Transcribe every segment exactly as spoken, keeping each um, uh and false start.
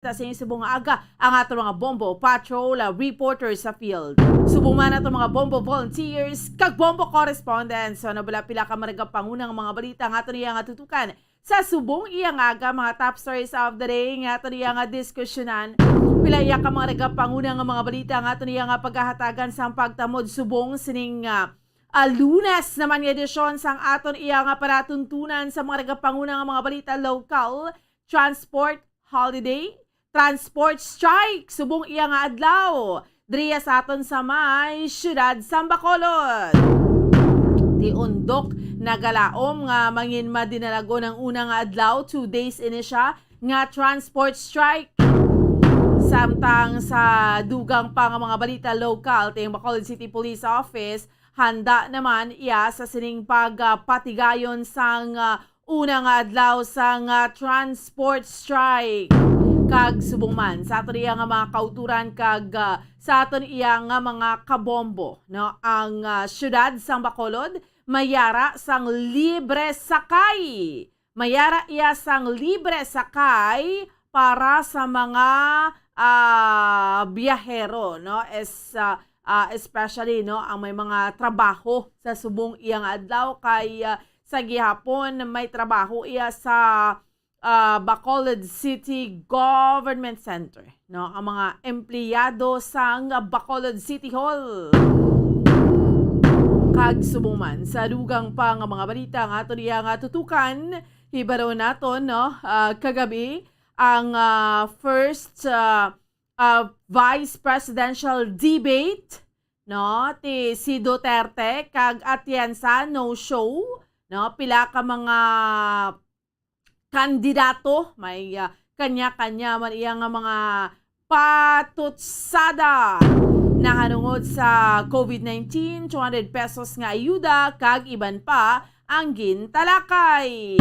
Sa sining subong nga aga ang aton mga Bombo Patrol, ah, reporters sa field. Subong man aton mga Bombo volunteers kag Bombo correspondents. So, ano bala pila ka maragapangunang mga balita nga aton iya nga tutukan sa subong iya nga aga, mga top stories of the day nga aton iya nga diskusyonan. Pila iya ka mga nagapanguna nga mga balita nga aton iya nga pagahatagan sang pagtamod subong sining, ah, ah, Lunes naman nga edisyon sang aton iya nga palatuntunan sa mga nagapanguna nga mga balita lokal, transport, holiday, transport strike, subong iya nga adlaw, diriya sa aton sa may siyudad sang Bacolod. Ti undok nagalaom nga mangin madinalagon ang una nga adlaw, two days ini siya nga transport strike. Samtang sa dugang pa nga mga balita lokal, ti ang Bacolod City Police Office handa naman iya sa sining pagpatigayon sang, ah, una nga adlaw sang, ah, transport strike. Kag subong man sa aton iya nga mga kauturan kag, ah, sa aton iya nga mga kabombo, no, ang, ah, siyudad sang Bacolod mayara sang libre sakay. Mayara iya sang libre sakay para sa mga, ah, biyahero, no? Es-, ah, ah, especially, no, ang may mga trabaho sa subong iya nga adlaw kay, ah, sa gihapon may trabaho iya sa, ah, Bacolod City Government Center, no, ang mga empleyado sang Bacolod City Hall. Kag subong man sa dugang pa nga mga balita nga aton iya nga tutukan, hibalo naton, no, ah, kagabi ang, ah, first, ah, ah, vice presidential debate, no, ti si Duterte kag Atienza, no show, no, pila ka mga kandidato, may, ah, kanya-kanya man iya nga mga patutsada nahanungod sa COVID nineteen, two hundred pesos nga ayuda, kag iban pa ang gintalakay.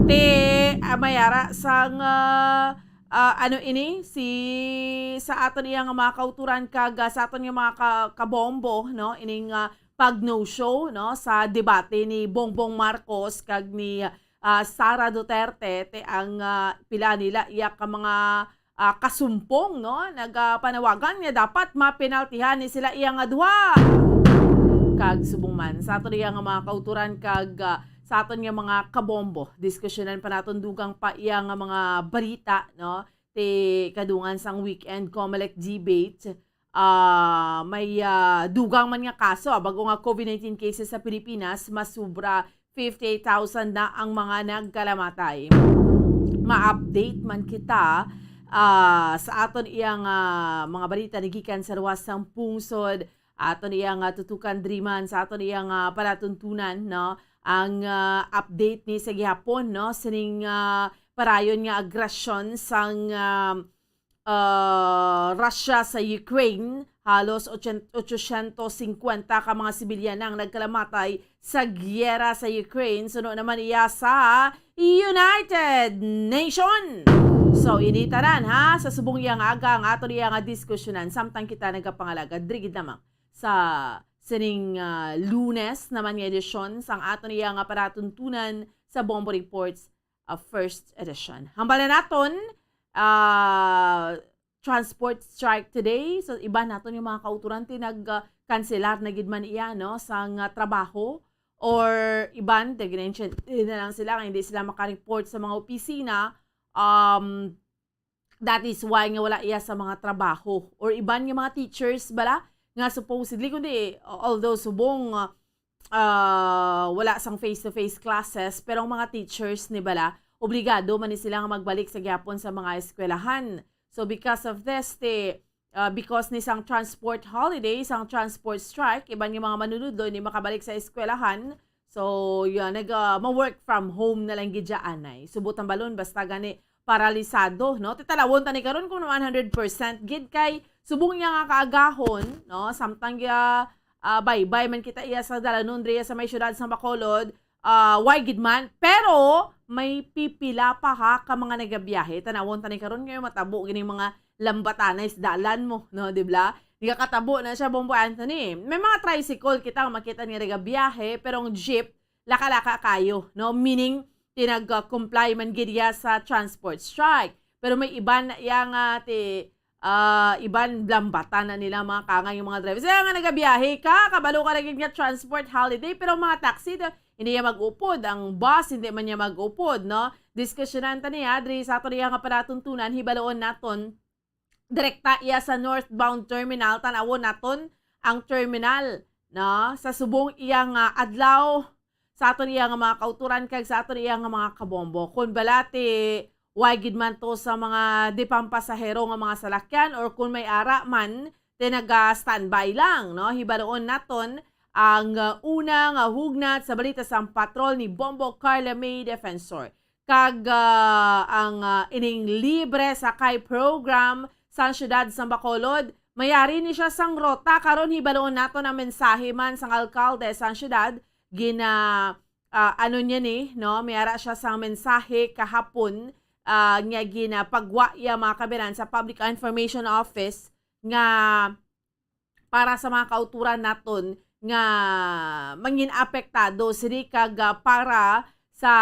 Ti, ah, mayara sang, ah, ah, ano ini, si, sa aton iya nga mga kauturan kag, ah, sa aton nga mga ka-, kabombo, no, ining, ah, pag-no-show, no, sa debate ni Bongbong Marcos kag ni, ah, Sara Duterte, ti ang, ah, pila nila iya ka mga, ah, kasumpong, no, nagapanawagan nga dapat mapenaltihan ni sila iya nga duha. Kag subong man sa aton iya nga mga kauturan kag, ah, sa aton nga mga kabombo, diskusyonan pa naton dugang pa iya nga mga balita, no, ti kadungan sang weekend Comelec debate. Ah, may, ah, dugang man nga kaso, ah, bag-o nga COVID nineteen cases sa Pilipinas, mas sobra fifty-eight thousand na ang mga nagkalamatay. Ma-update man kita, ah, sa aton iyang, ah, mga balita nagikan sa luwas sang pungsod, aton iyang, ah, tutukan diri man sa aton iyang, ah, palatuntunan, no? Ang, ah, update ni sa gihapon, no? Sining, ah, parayon nga agresyon sang, ah, ah, Russia sa Ukraine, halos ochen-, otsosyentos singkwenta ka mga sibilyan ang nagkalamatay sa giyera sa Ukraine, suno naman iya sa United Nation. So, ini tanan, ha, sa subong iya nga aga ang aton iya nga diskusyonan, samtang kita nagapangalagad diri gid lamang sa sining, ah, Lunes naman nga edisyon sang aton iya nga palatuntunan sa Bombo Reports, ah, first edition. Hambal na naton, ah, transport strike today. So, iban naton yung mga kauturan ti nag, ah, kanselar na gid man iya, no, sang, ah, trabaho, or iban, nag-mention na lang sila nga hindi sila makareport sa mga opisina. Um, that is why nga wala iya sa mga trabaho. Or iban nga mga teachers bala nga supposedly, kundi, although subong, ah, ah, wala sang face-to-face classes, pero ang mga teachers ni bala, obligado man ni sila nga magbalik sa gihapon sa mga eskwelahan. So, because of this, ti, ah, because ni sang transport holiday, sang transport strike, iban nga mga manunudlo hindi makabalik sa eskwelahan. So, yun, nag, ah, ma-work from home na lang gid dyan ay. Subot ang balon, basta gani paralisado, no? Titalawon ta ni karon kung one hundred percent gid kay subong niya nga kaagahon, no? Samtang ya, ah, baybay man kita iya sa dalanon diri sa may siyudad sa Bacolod, ah, way gid man. Pero may pipila pa ha ka mga nagabiyahe. Tanawon ta ni karon ngayon matabo gini mga lambatanay sa dalan mo, no, di ba? Nagakatabo na siya, Bombo Anthony. May mga tricycle kita nga makita nga nagabiyahe, pero ang jeep, laka-laka kayo, no? Meaning, tinag-comply man gid iya sa transport strike. Pero may iban na iya nga ti, ah, iban lambatan na nila mga kangay yung mga driver. Kaya nga nagabiyahe ka, kabalo ka na gid nga transport holiday, pero ang mga taxi, do, hindi niya mag-upod. Ang bus, hindi man niya mag-upod, no? Diskusyonan ta niya, diri sa ato niya nga palatuntunan, hibaloon naton, direkta iya sa northbound terminal, tan-awon naton ang terminal, no? Sa subong iya nga adlaw, sa aton iya nga mga kauturan kag sa aton iya nga mga kabombo. Kung balati, way gid man to sa mga di pampasahero nga mga salakyan, or kung may ara man, ti naga-standby lang, no? Hibaloon naton ang, uh, una nga hugnat sa balita sang patrol ni Bombo Carla May Defensor. Kag, ah, ang, ah, ining libre sakay program sa siyudad sang Bacolod, mayari ni siya sang rota. Karon, hibaloon naton ang mensahe man sang alkalde sang siyudad. Gina-, ah, ano niya ni, no? Mayara siya sang mensahe kahapon, ah, nga ginapagwa iya mga kabiran sa Public Information Office nga para sa mga kauturan naton nga mangin apektado sini kag, ah, para sa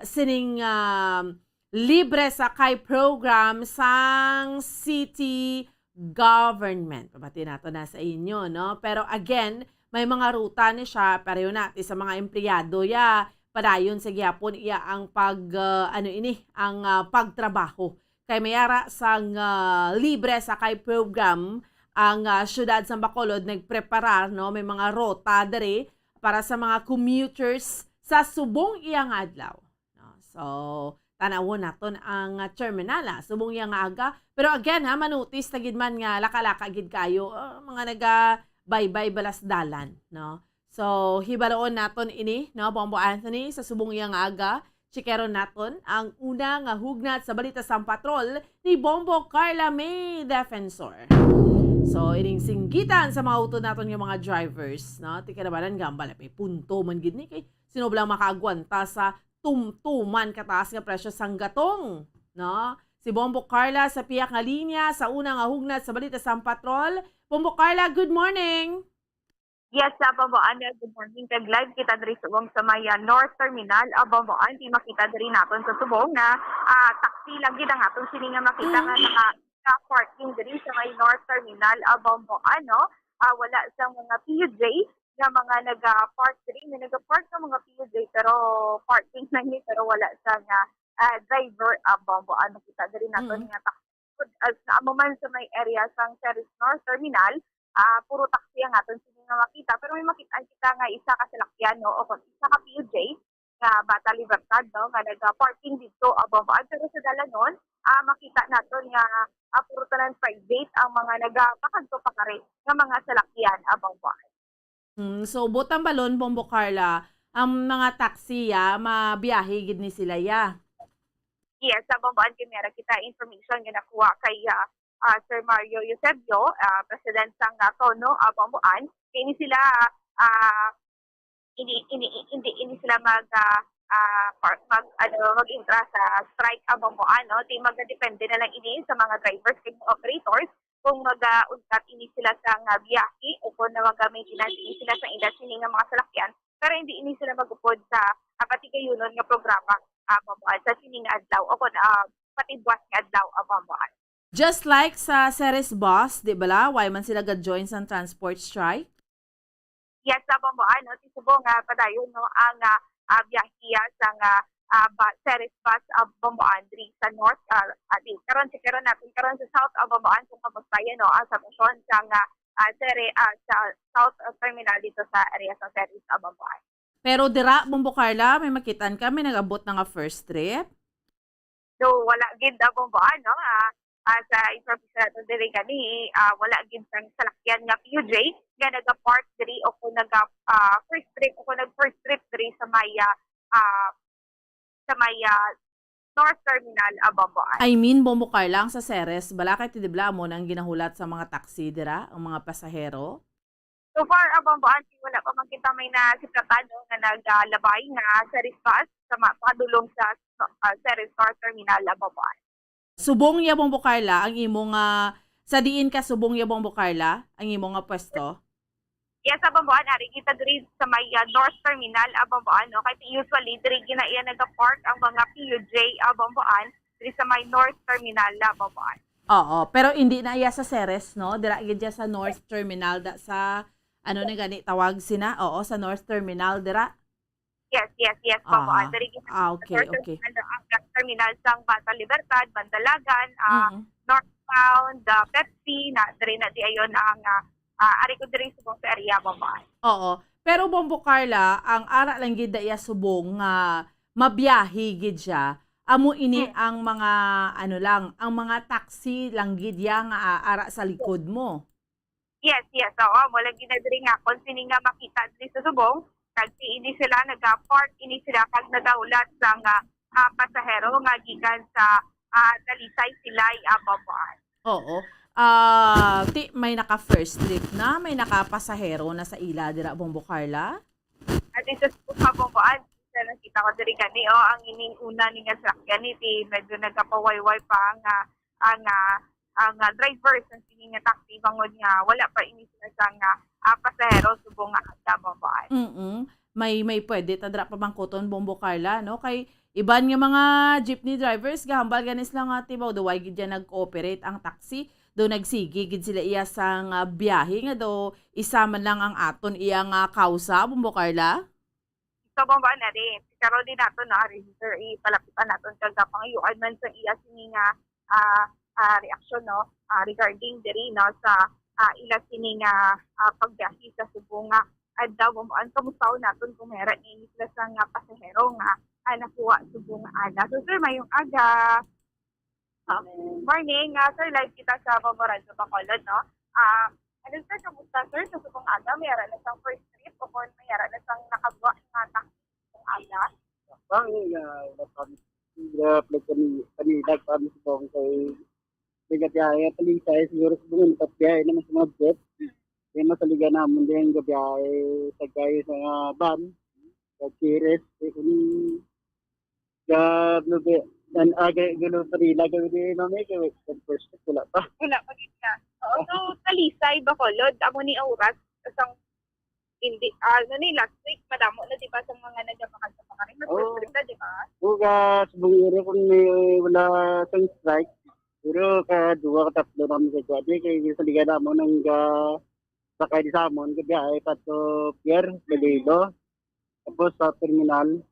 sining, ah, libre sakay program sang city government. Pabati nato na sa inyo, no? Pero again, may mga ruta ni siya, pareho na ti sa mga empleyado ya, padayon sa gihapon iya ang pag, ah, ano ini, ang, ah, pagtrabaho. Kay may ara sang, ah, libre sakay program ang, ah, siyudad sang Bacolod nagpreparar, no? May mga rota diri para sa mga commuters sa subong iya nga adlaw, no? So, tanawon naton ang, ah, terminal, ah, subong iya nga aga. Pero again, ha, manotis ta gid man nga laka-laka gid kayo, ah, mga nagabaybay balas dalan, no? So, hibaloon naton ini, no, Bombo Anthony, sa subong iya nga aga. Chikeron naton ang una nga hugnat sa balita sang patrol ni Bombo Carla May Defensor. So, ining singgitan sa mga utod naton nga mga drivers, no? Ti kinabalan nga, bala, may punto man gid ni, kay sino ba lang makaagwanta sa tumtuman kataas nga presyo sang gatong, no? Si Bombo Carla sa piyak nga linya sa una nga hugnat sa balita sang patrol. Bombo Carla, good morning. Yes, sa Bamboan, good morning. Kag live kita diri subong sa may, ah, North Terminal, ah, Bamboan. Di makita diri naton sa subong nga, ah, taxi lang gid ang aton sini nga makita nga naka, naka-parking diri sa may North Terminal, ah, Bamboan, no? Ah, wala sa mga P U J nga mga naga-park diri, may naga-park nga mga P U J, pero parking lang ni, pero wala sa nga, ah, driver, ah, Bamboan. Makita diri naton nga taxi. As na amo man sa may area sang Ceres North Terminal, ah, puro taxi ang aton sini nga makita. Pero may makita kita nga isa ka salakyan, no, o kung isa ka P U J nga Bata Libertad, no, nga naga-parking didto, ah, Bamboan. Pero sa dalanon, ah, makita naton nga, ah, puro tanan private ang mga nagapakadto pakari nga mga salakyan, ah, Bamboan. Hmm, so, butang balon, Bombo Carla, ang mga taxi, ya, mabiyahe gid ni sila, ya? Yes, sa Bamboan, kay meron kita information nga nakuha kay, ah, ah, Sir Mario Eusebio, ah, President sang, ah, Tono, ah, Bamboan. Kay ini sila, ah, ini, ini, hindi, ini sila mag, ah, ah, par-, mag, ano, mag-intra sa strike, ah, Bamboan, no? Di, magadepende na lang ini sa mga drivers kag operators kung mag, ah, untat ini sila sa nga biyahe o kung na mag, ah, maintenance ini sila sa ila sini nga mga salakyan, pero hindi ini sila magupod sa, ah, patigayunon nga programa, ah, Bamboan, sa sini nga adlaw o kung, ah, pati buwas nga adlaw, ah, Bamboan. Just like sa Ceres Bus, di bala? Why man sila ga-join sa transport strike? Yes, sa Bamboan, no? Ti subong nga padayon, no, ang, ah, ah, biyahe, ah, sa nga, ah, ba-, Ceres Bus, ah, Bamboan, diri sa North, ah, ah, di, karon, si karon natin, karon sa South, ah, Bamboan, kung kamusta yan, no, ang sitwasyon sa nga, ah, Cere-, ah, sa South, ah, Terminal dito sa area sa Ceres, ah, Bamboan. Pero dira, Bombo Carla, may makitaan ka, may nag-abot na nga first trip? So, wala gid, ah, Bomboan, no? Ah, ah, sa information natin diri gani, ah, wala gid sang salakyan nga P U J nga naga-park diri o kung naga, ah, first trip o kung nag-first trip diri sa may, ah, ah, sa may, ah, North Terminal, ah, Bomboan. I mean, Bombo Carla, ang sa Ceres, bala kay ti di bala amo nang ginahulat sa mga taxi dira, ang mga pasahero? So far, ah, Bomboan, wala pa man kita may nasiplatan, no, nga nagalabay nga Ceres Bus sa ma-, makadulong sa, ah, Ceres North Terminal, ah, Bomboan. Subong ya, Bombo Carla, ang imo nga, sa diin ka subong ya, Bombo Carla, ang imo nga pwesto? Yes, ah, Bomboan, ari kita diri sa may, ah, North Terminal, ah, Bomboan, no? Kay usually, diri gina iya nagapark ang mga P U J, ah, Bomboan. diri sa may North Terminal, ah, Boboan. Oo, pero hindi na iya sa Ceres, no? Dira gid siya sa North Terminal, da, sa, ano na gani tawag sina? Oo, sa North Terminal, dira. Yes, yes, yes, Boboan. Aha. Diri gid Ah, sa okay, North okay. Terminal ang Bus Terminal sang Bata Libertad, Bandalagan, ah, Mm. Northbound, ah, Pepsi, na diri na di ayon ang, ah, ah, ari ko diri subong sa area, Boboan. Oo. Pero Bombo Carla, ang ara lang gid iya subong nga mabiyahe gid siya, amo ini Mm. ang mga, ano lang, ang mga taxi lang gid iya nga, ah, ara sa likod mo. Yes, yes. Oo, mo lagi na diri nga kung sini nga makita diri sa subong, nagsi ini sila, nag-park ini sila kag nagahulat sang, ah, ah, pasahero nga gikan sa, ah, Talisay, Silay, ah, Boboan. Oo. Ah, ti, may naka first trip na, may nakapasahero na sa ila dira, Bombo Carla? At least sa subong, Boboan, sa nakita ko diri gani, oh, ang ining una ni nga sakyan ni ti medyo nagapawayway pa ang, ah, ang, ah, ang, ah, driver sa sini nga taxi bangod nga wala pa ini sila sang, ah, ah, pasahero subong nga adlaw, Boboan. Mm. May, may pwede ta dira pamangkuton, Bombo Carla, no? Kay iban nga mga jeepney drivers, gahambal gani sila nga tibaw, daw way gid dyan nag-cooperate ang taxi. Do nagsigi gid sila iya sang, ah, biyahe nga do isa man lang ang aton iya nga kausa, Bombo Carla? So, Bombo, na rin. Karon din nato, no, ari, sir, ipalapitan naton kag pangayuan man sa iya sini nga, ah, ah, reaksyon, no, ah, regarding diri, no, sa, ah, ila sini nga, ah, pagbiyahe sa Subo nga adlaw, Bombo. Ang kamustaon naton kung mayara ni sila sa nga pasahero nga, ah, nakuha Subo nga adlaw. So, sir, mayong aga. Ah, morning, ah, sir, live kita sa Bombo Radyo Bacolod, no? Ah, ano, sir, kamusta, sir? Sa subong aga, may ara na sang first trip o kung may ara na sang nakabuwa nga taxi subong aga? Bang, ah, wala pa, wala pa kami, kami nagpami sa bong kay may gabiyahe, Talisay, siguro sa bong, gabiyahe naman sa mga jet. Kaya masaligan naman din gabiyahe, tagay sa mga van, sa Chires, eh, kung Gab, no, be, nan, ah, gay, gano, Manila, gawin ni Mami, kay, kay first trip, wala pa. Wala pa gid ka. Oo, so, Talisay, Bacolod, amo ni ang oras, sang, hindi, ah, ano ni, last week, madamo na, di ba, sa mga nagapakad sa pakarin, may first Oo. Trip na, di ba? Oo, ga, sa Bungiro, kung may, wala sang strike, pero ka, duwa, ka, tatlo naman sa kuwan, di, kay, sa liga naman, ang, ga, sakay di sa amon, gabi, ay, pato, Pier, Iloilo, tapos sa terminal,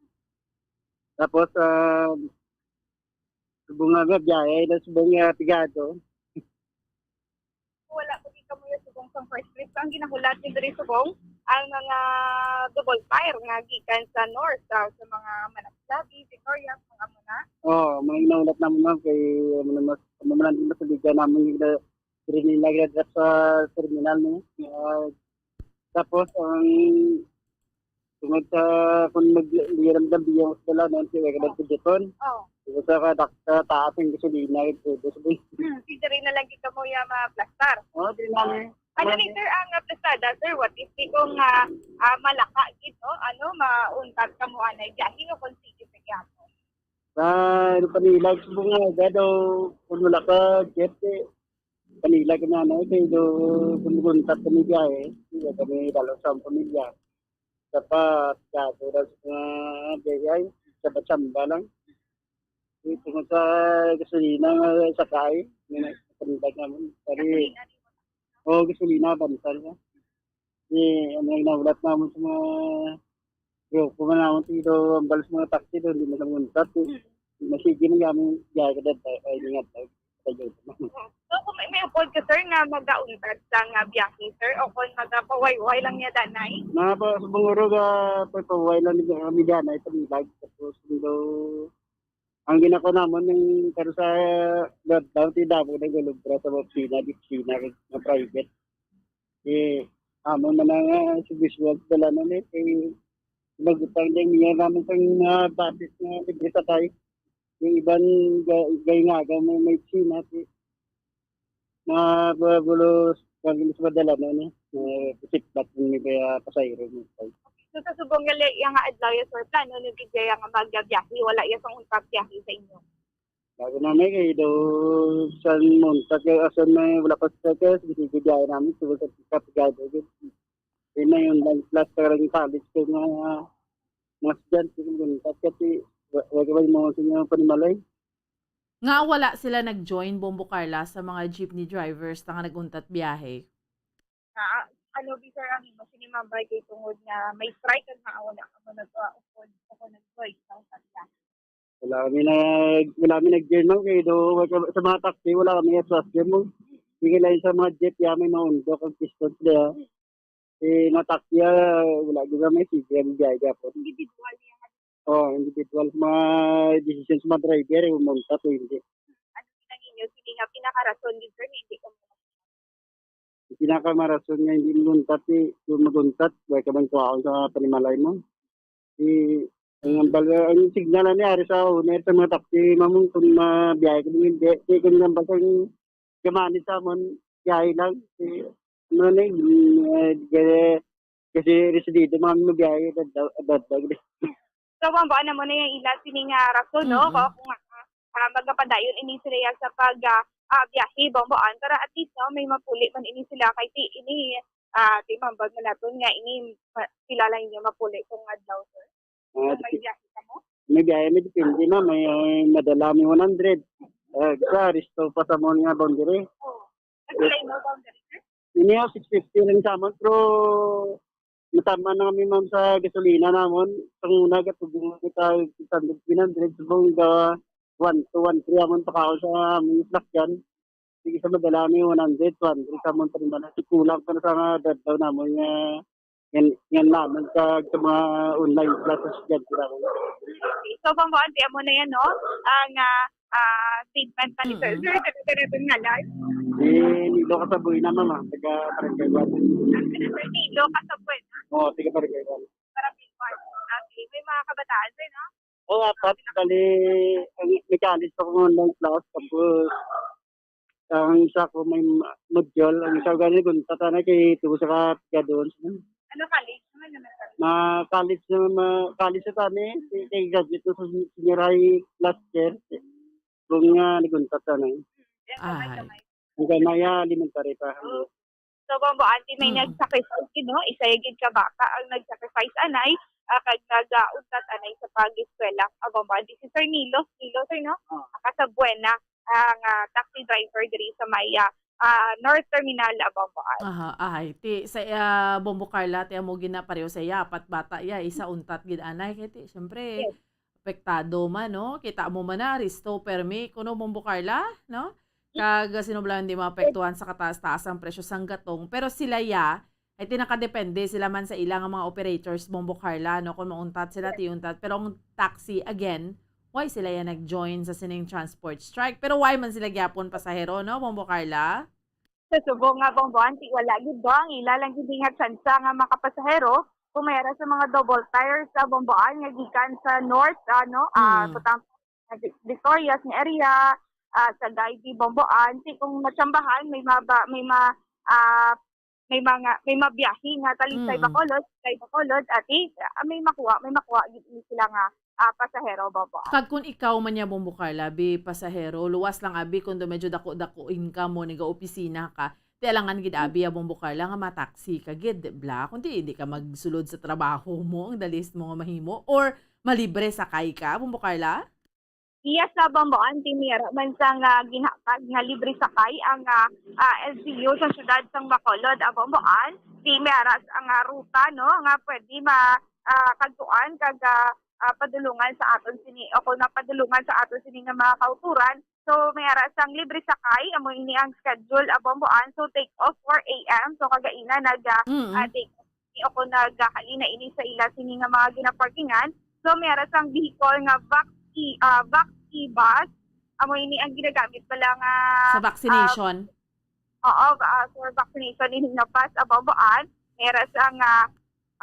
tapos, ah, subong nga biyahe, na subong nga pigado. Wala pa gid kamo yung subong sa first trip. Ang ginahulat ni diri subong, ang mga double fire nga gikan sa north, ah, sa mga Manapulabi, Victoria, mga muna. Oo, mga ginahulat naman, ma'am, kay, ano, mas, ano man ang mas nabigyan naman yung diri nila gina-drop sa terminal, no? Ah, tapos, ang tungod sa kung mag-, liram na biyang sa dala, no? Sige, kada sa Japon. Oh. Tapos sa kadak-, sa taas ang gasolina, ito, ito, ito. Hmm, sige, rin na lang kita mo yung mga plastar. Oo, di namin. Ano ni, sir, ang, ah, plastada, sir? What if di ko nga, ah, malaka gid, no? Ano, mauntat ka mo anay biyahe o kung sige sa gyapon? Sa, ano pa nila, subong nga, daw, kung wala ka, jet, eh, Manila ka na, no? Kay do, kung guntat kami biyahe, iya kami dalo sa pamilya. Dapat, kaso daw sa mga biyahe, samba-samba lang. Ito nga sa gasolina nga sakay, may nagpapandag naman. Kari, o gasolina, bantal na. Eh, ano yung nahulat naman sa mga grupo man naman, pero ang balas mga taxi doon, hindi na namuntat. Eh. Masigi man kami, biyahe ka dito, ay, ingat, ay, kayo. So, kung may, may upod ka, sir, nga mag-auntat sa nga biyahe, sir, o kung magapawayway lang niya danay? Mga pa, sa Bungurog, ah, pagpawayway lang niya kami danay, panilag, tapos, ang ginako namon, yung, pero sa lockdown, ti damo na gulubra sa opisina, di opisina, nga private. Eh, amo man ang, ah, si visual dala na ni, eh, nagutang din niya naman sa mga basis na libre sa tayo. Yung iban, ga-, gay nga, ga-, may, may China, ti, mga bulos, kung sa madala na ni, eh, sitbat yung may kaya pasayro mo. So, sa subong nga li-, yang adlaw ya, sir, plano nyo gid ya nga magbiyahe, wala ya sang untat biyahe sa inyo? Bago na may kay do san monta kay asan may wala pa sa kay sige biyahe namin, so sa kapigado gid. Di na yung lang plus sa ring college kay mga, mga estudyante kung monta kasi wa-, wala ka ba yung mga sa inyo panimalay? Nga wala sila nag-join, Bombo Carla, sa mga jeepney drivers na nga nag-untat biyahe? Na, ano, bi, sir, ang imo sini, ma'am, bay, kay tungod nga may strike, kag nga wala ka mo nag-, ah, upod, ako nag-join sa untat ka. Wala kami nag-, wala kami nag-join, ma'am, kay do, sa mga taxi, wala kami exhaust, ma'am. Sige lang sa mga jeep, ya, may maundok ang piston sila, ya. Eh, mga taxi, ah, wala gyud may sige ang biyahe gyapon. Individual niya. Oh, individual sa mga decision sa mga driver, eh, umuntat o hindi. Ano ang inyo, sini nga pinakarason gyud, sir, nga hindi ka Ang pinakamarason nga hindi maguntat, eh, kung maguntat, wala ka man kuhaon sa panimalay mo. Eh, ang, ang bal-, ang signal na ni ari sa owner sa mga taxi, ma'am, kung mabiyahe ka, hindi. Kaya kung ang bal-, ang gamani sa amon, biyahe lang. Eh, ano na, eh, kasi, kasi residido, mga mabiyahe, dadlaw, dadlaw. So, ma'am, ano mo na yung ila sini nga rason, no? Mm-mm. Kung, kung, ah, ah, magapadayon ini sila yan sa pag, ah, ah, biyahe, Bombo Ann, para at least, no, may mapuli man ini sila kay ti ini, ah, ti mambag man naton nga ini ma-, sila lang yung mapuli kung adlaw, sir. Ah, kung may depende. Biyahe ka mo? May biyahe, may depende, ma'am. May, may madala, may one hundred. Ah, sa resto pa sa mo nga boundary. Oo. Kasi lain mo boundary, sir? Ini, ah, six fifty lang sa amon, pero matama na kami, ma'am, sa gasolina namon. Sa una, gatubong kita six hundred, seven hundred, subong ga one two, one three amon pakaon sa among sakyan. Sige, sa madala mi one hundred, two hundred sa amon pa rin. Kulang pa na sa mga dadlaw namon nga yan, yan namon sa, sa mga online classes dyan, sila ko. Okay. So, Bombo Ann, ti amo na yan, no? Ang, ah, ah, statement pa ni Sir. Mm-mm. Sir, taga, taga, taga, nga live. Eh, Nilo Kasabuena, ma'am, ah. Taga Barangay one. Ah, ano, Sir? Nilo Kasabuena? Oo, taga Barangay one. Barangay one. Okay. May mga kabataan, sir, no? Oo, apat. Bali, ang may college pa kong online class, tapos ang isa ko may ma-, module, ang isa ko gani, gunta ta na kay tubo sa ka-, ka doon. Ano college naman naman, sir? Ma-, college na, ma-, college na tani, kay, kay graduate na sa sen-, senior high last year. Kung nga, nagunta ta na. Hmm, yan, kamay, ay, kamay. Ang gamay, ah, elementary pa. Oo. So, Bombo Ann, ti may, mm, nag-sacrifice gid, no? Isa ya gid ka bata ang nag-sacrifice anay, ah, kag nag-, ah, untat anay sa pag-eskwela. Ah, Bombo Ann, ti si Sir Nilo. Nilo, sir, no? Ah. Kasabuena, ang, ah, taxi driver diri sa may, ah, ah, North Terminal, ah, Bombo Ann. Aha, ay, ti sa, ah, Bombo Carla, ti amo gina pareho sa iya, apat bata ya, isa untat gid anay, kay ti, syempre, yes, apektado man, no? Kita mo man na, resto permi, kuno, Bombo Carla, no? Kag, ah, sino bala hindi maapektuhan sa kataas-taas ang presyo sang gatong? Pero sila ya, ay ti nakadepende sila man sa ila nga mga operators, Bombo Carla, no? Kung mauntat sila, ti untat. Pero ang taxi, again, why sila ya nag-join sa sining transport strike? Pero why man sila gyapon pasahero, no, Bombo Carla? Sa subong nga, Bombo Ann, ti wala gid do ang ila lang gid nga tsansa nga makapasahero kung may ara sa mga double tires sa Bombo Ann nga gikan sa north, ano, ah, mm, sa Tam-, sa Vi-, Victorias nga area, ah, sa Gaidi, Bombo Ann. Ti kung matsambahan, may maba-, may ma-, ah, may mga, may mabiyahe nga Talisay, mm, Bacolod, kay Bacolod, ati, ah, may makuha, may makuha gid sila nga, ah, pasahero, Bombo Ann. Kag kung ikaw man ya, Bombo Carla, bi pasahero, luwas lang abi kung do medyo dako-dako income mo, nagaopisina ka, ti alangan gid abi ya, Bombo Carla, nga mataxi ka gid, di bala? Kundi hindi ka magsulod sa trabaho mo, ang dalis mo nga mahimo, or malibre sakay ka, Bombo Carla? Iya sa Bombo Ann, ti may ara man sang, ah, ginhatag nga libre sakay ang, ah, ah, L G U sa siyudad sang Bacolod, ah, Bombo Ann. Ti may ara ang, ah, ruta, no, nga pwede ma-, ah, kadtuan kag, ah, ah, padulungan sa aton sini, o kung napadulungan sa aton sini nga mga kauturan. So, may ara sang libre sakay, amo ini ang schedule, ah, Bombo Ann. So, take off four A M. So, kagaina nag, ah, mm, ah, take off o kung nagakali na ini sa ila sini nga mga ginaparkingan. So, may ara sang vehicle nga vax-, ah, vax-, bus. Amo ini ang ginagamit pala nga, sa vaccination? Ah, oo, ah, for vaccination in Hinopas, ah, Bombo Ann. May ara sang, ah,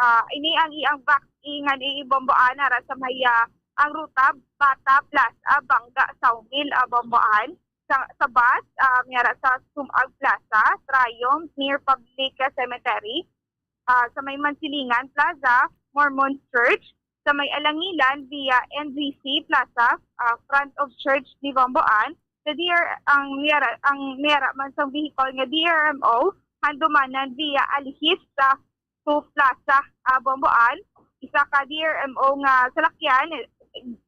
ah, ini ang iyang vax-, nga ni Bombo Ann, ara sa may, ah, ang ruta, Bata Plaza, Banga, Sawmil, ah, Bombo Ann. Sa, sa bus, ah, may ara sa Sumag Plaza, Triumph, near Public Cemetery, ah, sa may Mansilingan Plaza, Mormon Church, sa may Alangilan via N G C Plaza, ah, front of Church ni Bombo Ann, sa D R, ang may ara, ang may ara man sang vehicle nga D R M O, handumanan via Alihis sa two Plaza, ah, Bombo Ann, isa ka D R M O nga salakyan, eh,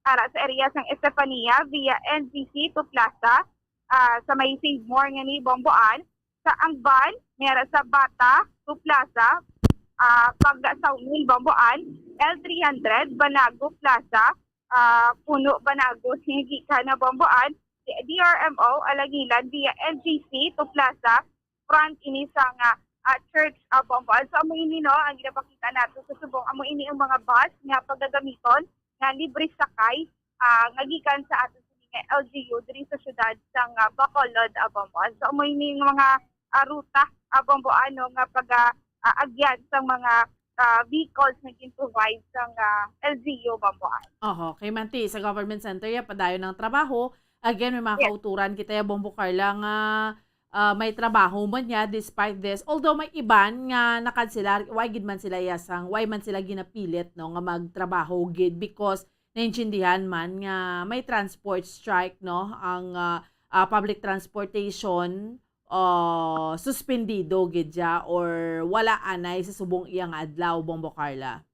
ara sa area sang Estefania via N G C to Plaza, ah, sa may Save More nga ni Bomboan. Sa Angban, may ara sa Bata to Plaza, ah, pagka sa Union Bomboan, L three hundred, Banago Plaza, ah, Puno Banago, gikan na Bomboan, D R M O, Alangilan, via N G C to Plaza, front ini sa nga, ah, church, ah, Bomboan. So, amo ini, no, ang ginapakita nato sa subong. Amo ini ang mga bus nga pagagamiton nga libre sakay, ah, nga gikan sa ato sini nga L G U diri sa siyudad sang, ah, Bacolod, ah, Bomboan. So, amo ini nga mga, ah, ruta, ah, Bomboan, no, nga pag, ah, ah, agyan sang mga, ah, vehicles nga gin-provide sang, ah, L G U, Bomboan. Oho, kay manti sa government center ya padayon ang trabaho. Again, may mga Yes. kauturan kita ya, Bombo Carla, nga, ah, may trabaho man niya despite this. Although may iban nga nakanselar, why gid man sila yasang, why man sila ginapilit, no, nga magtrabaho gid because naintindihan man nga may transport strike, no, ang, ah, ah, public transportation, ah, suspendido gid siya or wala anay sa subong iya nga adlaw, Bombo Carla.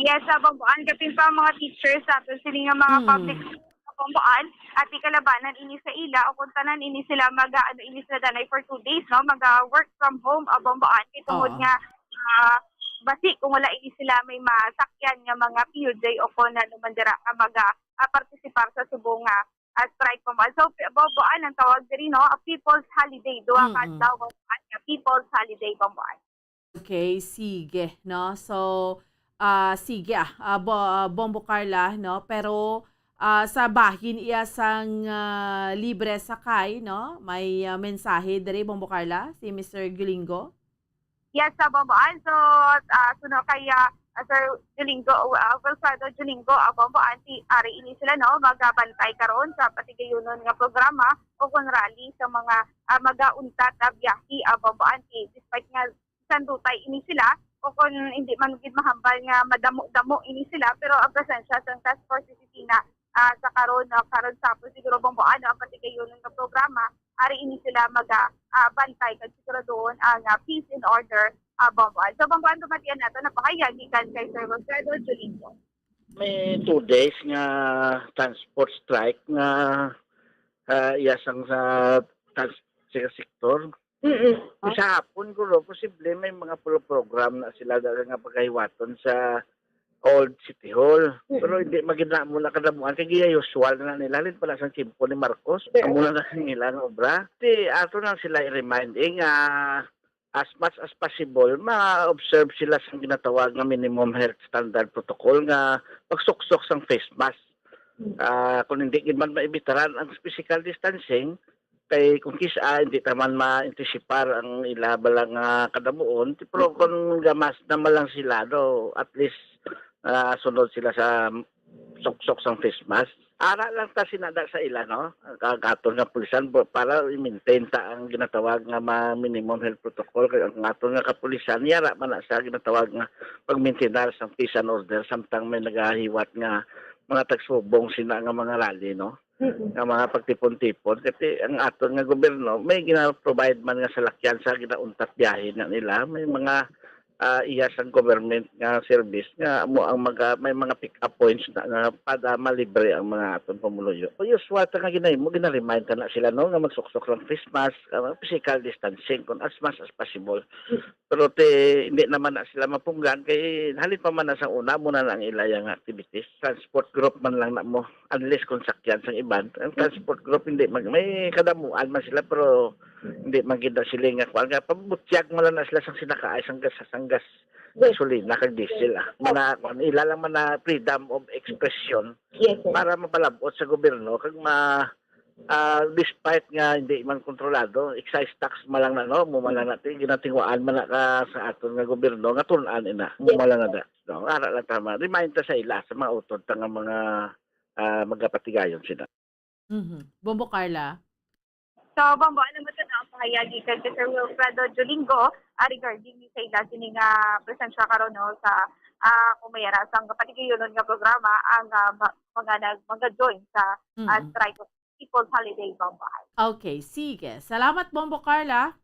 Yes, sa Bomboan, kapin pa ang mga teachers sa aton sini nga mga Mm. public sa Bomboan, ati kalabanan ini sa ila o kung tanan ini sila mag, ano, ini sila danay for two days, no? Mag, ah, work from home, ah, Bomboan. Kay tungod Oo. nga, ah, basi kung wala ini sila may masakyan nga mga P U J o kung ano man dira nga mag, ah, ah, partisipar sa subong nga, ah, strike, Bomboan. So, pi-, Bomboan ang tawag diri, no? A people's holiday. Duha ka Mm-mm. adlaw, Bomboan, nga people's holiday, Bomboan. Okay, sige, no? So, ah, sige, ah, ah, Bo-, ah, Bombo Carla, no? Pero, ah, sa bahin iya sang, ah, libre sakay, no? May, ah, mensahe diri, Bombo Carla, si Mister Gulingo? Yes, sa Bomboan. So, ah, suno kay, ah, Sir Julingo, ah, Wilfredo Julingo, ah, Bomboan, si ari ini sila, no, magabantay karon sa patigayunon nga programa o kon rally sa mga, ah, magauntat, ah, biyahe, ah, Bomboan, si, despite nga bisan dutay ini sila o kon hindi man gid mahambal nga madamo-damo ini sila, pero ang presensya sang Task Force Josefina, ah, sa karon, no, karon sa hapon siguro, Bomboan, no, ang patigayunon nga programa, ari ini sila maga, ah, bantay kag siguraduhon ang, ah, peace and order, ah, Bomboan. So, Bomboan, tumatian nato, napahayag gikan kay Sir Wilfredo Julingo. May two days nga transport strike nga, ah, iya sang sa trans-, sa sektor. Mm-mm. Sa hapon, guro, posible may mga pro-, program na sila nga pagahiwaton sa Old City Hall. Mm-mm. Pero hindi magid na mo nakadamuan kay giya usual na nila. Halin pa na sang tiyempo ni Marcos. Sure. Amo na na ang ilang obra. Di, ato lang sila i-remind, eh, nga as much as possible, ma-observe sila sa ginatawag nga minimum health standard protocol nga pagsuksok sang face mask. Mm. Ah, kung hindi gid man maibitaran ang physical distancing, kay kung kis-a hindi ta man ma-anticipar ang ila bala nga kadamuon, ti-, pero kung gamas naman lang sila, no, at least, ah, sunod sila sa suksok sang face mask. Ara lang ta sinada sa ila, no? Ang aton nga pulisan, bo-, para i-maintain ta ang ginatawag nga ma-, minimum health protocol. Kay ang aton nga kapulisan, yara man na sa ginatawag nga pag-maintain sang peace and order, samtang may nagahiwat nga mga tagsubong sina nga mga rally, no? Mm-mm. Nga mga pagtipon-tipon. Kasi ang aton nga gobyerno, may gina-provide man nga salakyan sa ginauntat biyahe na nila. May mga, ah, iya sang government nga service nga amo ang maga-, may mga pick-up points na, nga para malibre ang mga aton pumuluyo. So, usual ta nga ginahimo, gina-remind ta na sila, no, nga magsuksok lang face mask, ah, physical distancing kung as much as possible. Mm. Pero ti, hindi naman na sila mapunggan kay halin pa man na sa una, muna na ang ilaya nga activities. Transport group man lang na mo, unless kung sakyan sang iban. Ang transport group, hindi mag-, may kadamuan man sila, pero hindi man gid na sila nga kuwan. Nga, pabutyag man lang na sila sang sinakaay, sang gas, sang gas, Yes. gasolina, kag diesel, ah. Mana, kuwan, ila lang man na freedom of expression Yes, sir. para mapalabot sa gobyerno, kag ma-, ah, despite nga hindi man kontrolado, excise tax man lang na, no? Mo man lang na, ti-, ginatingwaan man na ka sa aton nga gobyerno, nga tun-an ina. Mo Yes, man lang na sir. da. No? Ara lang tama. Remind ta sa ila, sa mga utod ta nga mga, ah, magapatigayon sila. Mhm. Bombo Carla? So, Bombo, ano mo to na ang pahayag gikan kay Sir Wilfredo Julingo, ah, regarding ni sa ila sini nga presensya karon, no, sa, ah, kung may ara sang kapatigayonon nga programa, ang, ah, ma-, mga nag-, mga join sa, ah, Mm. strike of People's Holiday, Bombo. Okay, sige. Salamat, Bombo Carla.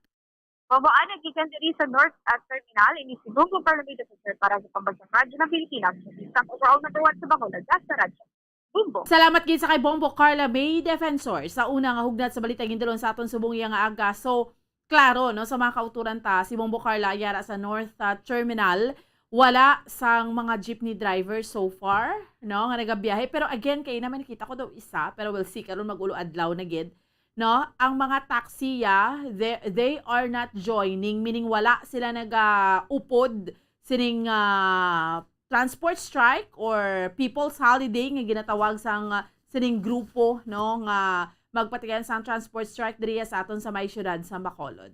Bobo Ana, gikan diri sa North at Terminal, ini si Bongbong Carlo May Defensor para sa Pambansang Radyo ng Pilipinas. Isang overall number one sa Bacolod, sa Radyo Bongbong. Salamat gid sa kay Bongbong Carla May Defensor sa una nga hugnat sa balita gindulon sa aton subong iya nga aga. So, klaro, no, sa mga kauturan ta, si Bongbong Carla yara sa North, ah, Terminal, wala sang mga jeepney driver so far, no, nga nagabiyahe. Pero again, kay naman nakita ko daw isa, pero we'll see, karon mag-ulo adlaw na gid, no? Ang mga taxi, ah, they, they are not joining, meaning wala sila nagaupod sining, ah, transport strike or people's holiday nga ginatawag sang, ah, sining grupo, no, nga magpatigayon sang transport strike diriya sa aton sa may siyudad sa Bacolod.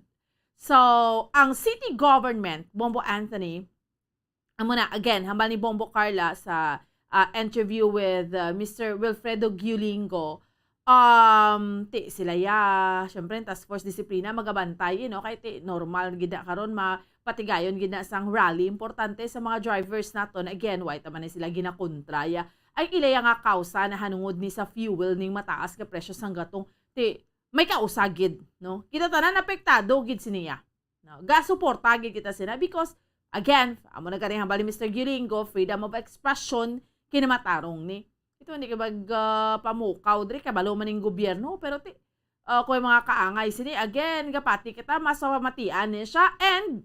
So, ang city government, Bombo Anthony, amo na, again, hambal ni Bombo Carla sa, ah, interview with, ah, Mister Wilfredo Giulingo, um, ti sila ya, syempre, ang Task Force Disiplina, magabantay, you know, kay ti, normal gid na karon, mapatigayon gid na sang rally. Importante sa mga drivers naton, again, why ta man ni sila ginakontra, ya. Ay, ilaya nga kausa nahanungod ni sa fuel ning mataas nga presyo sang gatong, ti, may kausa gid, no? Kita tanan apektado gid siniya. No? Gasuporta gid kita sina because, again, amo na gani hambal ni Mister Giulingo, freedom of expression, kinamatarong ni. Ito hindi ka mag, ah, pamukaw diri, kabalo man ning gobyerno, pero ti, ah, kung mga kaangay sini, again, gapati kita, mas mapamatian ni siya, and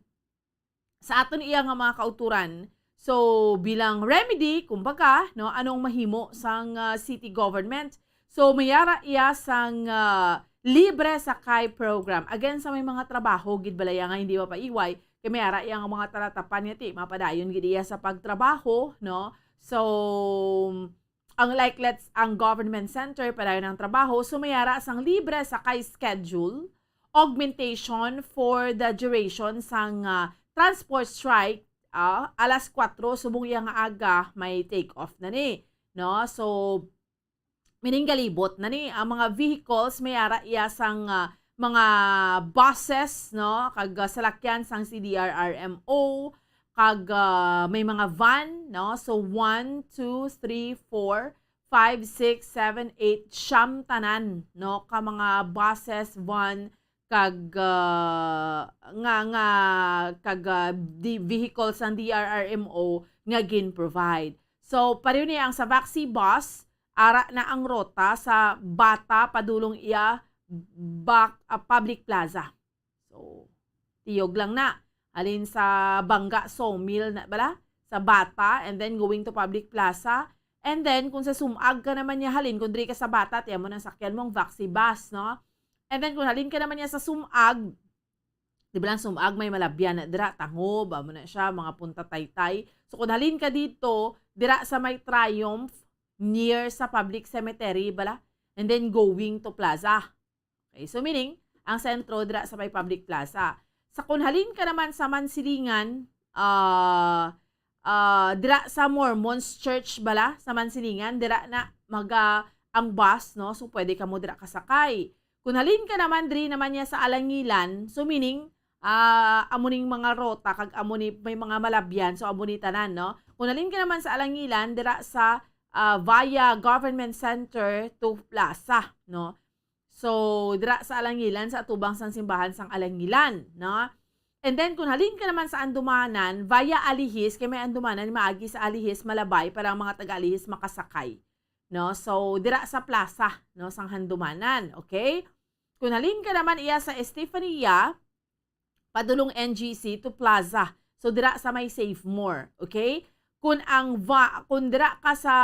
sa aton iya nga mga kauturan, so, bilang remedy, kumbaga, no, anong mahimo sang, ah, city government? So, mayara iya sang, ah, libre sakay program. Again, sa may mga trabaho, gid balaya nga hindi mapaiway, kay mayara iya nga mga talatapan nga ti, mapadayon gid iya sa pagtrabaho, no? So, ang like, let's, ang government center, padayon ang trabaho, so mayara sang libre sakay schedule, augmentation for the duration sang, ah, transport strike, ah, alas kuwatro subong iya nga aga may take off na ni, no? So, meaning galibot na ni ang mga vehicles, mayara iya sang, ah, mga buses, no? Kag, ah, salakyan sang C D R R M O, kag, ah, may mga van, no? So, one, two, three, four, five, six, seven, eight, siyam tanan, no? Ka mga buses, van, kag, ah, nga, nga, kag, ah, di, vehicle sang D R R M O nga gin-provide. So, pareho niya ang sa Vaxi Bus, ara na ang rota sa Bata padulong iya bak-, ah, Public Plaza. So, tiyog lang na. Halin sa Bangga Sawmill na bala, sa Bata, and then going to Public Plaza. And then, kung sa Sumag ka naman niya halin, kung diri ka sa Bata, tiyan mo nang sakyan mong Vaxi Bus, no? And then, kung halin ka naman niya sa Sumag, di ba lang Sumag, may Malabyan na dira, Tangob, amo na siya, mga Punta Taytay. So, kung halin ka dito, dira sa may Triumph, near sa public cemetery, bala, and then going to Plaza. Okay, so meaning, ang sentro dira sa may Public Plaza. Sa kung halin ka naman sa Mansilingan, ah, ah, dira sa Mormons Church bala sa Mansilingan, dira na maga ang bus, no? So, pwede ka mo dira kasakay. Kung halin ka naman diri naman niya sa Alangilan, so meaning, ah, amo ning mga rota kag amo ni may mga Malabyan, so amo ni tanan, no? Kung halin ka naman sa Alangilan, dira sa, ah, via Government Center to Plaza, no? So, dira sa Alangilan, sa atubang sang simbahan sang Alangilan, no? And then, kung halin ka naman sa Andumanan, via Alihis, kay may Andumanan, maagi sa Alihis, Malabay, para ang mga taga-Alihis makasakay, no? So, dira sa plaza, no, sang Handumanan, okay? Kung halin ka naman iya sa Estefania, padulong N G C to Plaza. So, dira sa may Save More, okay? Kung ang va-, kung dira ka sa,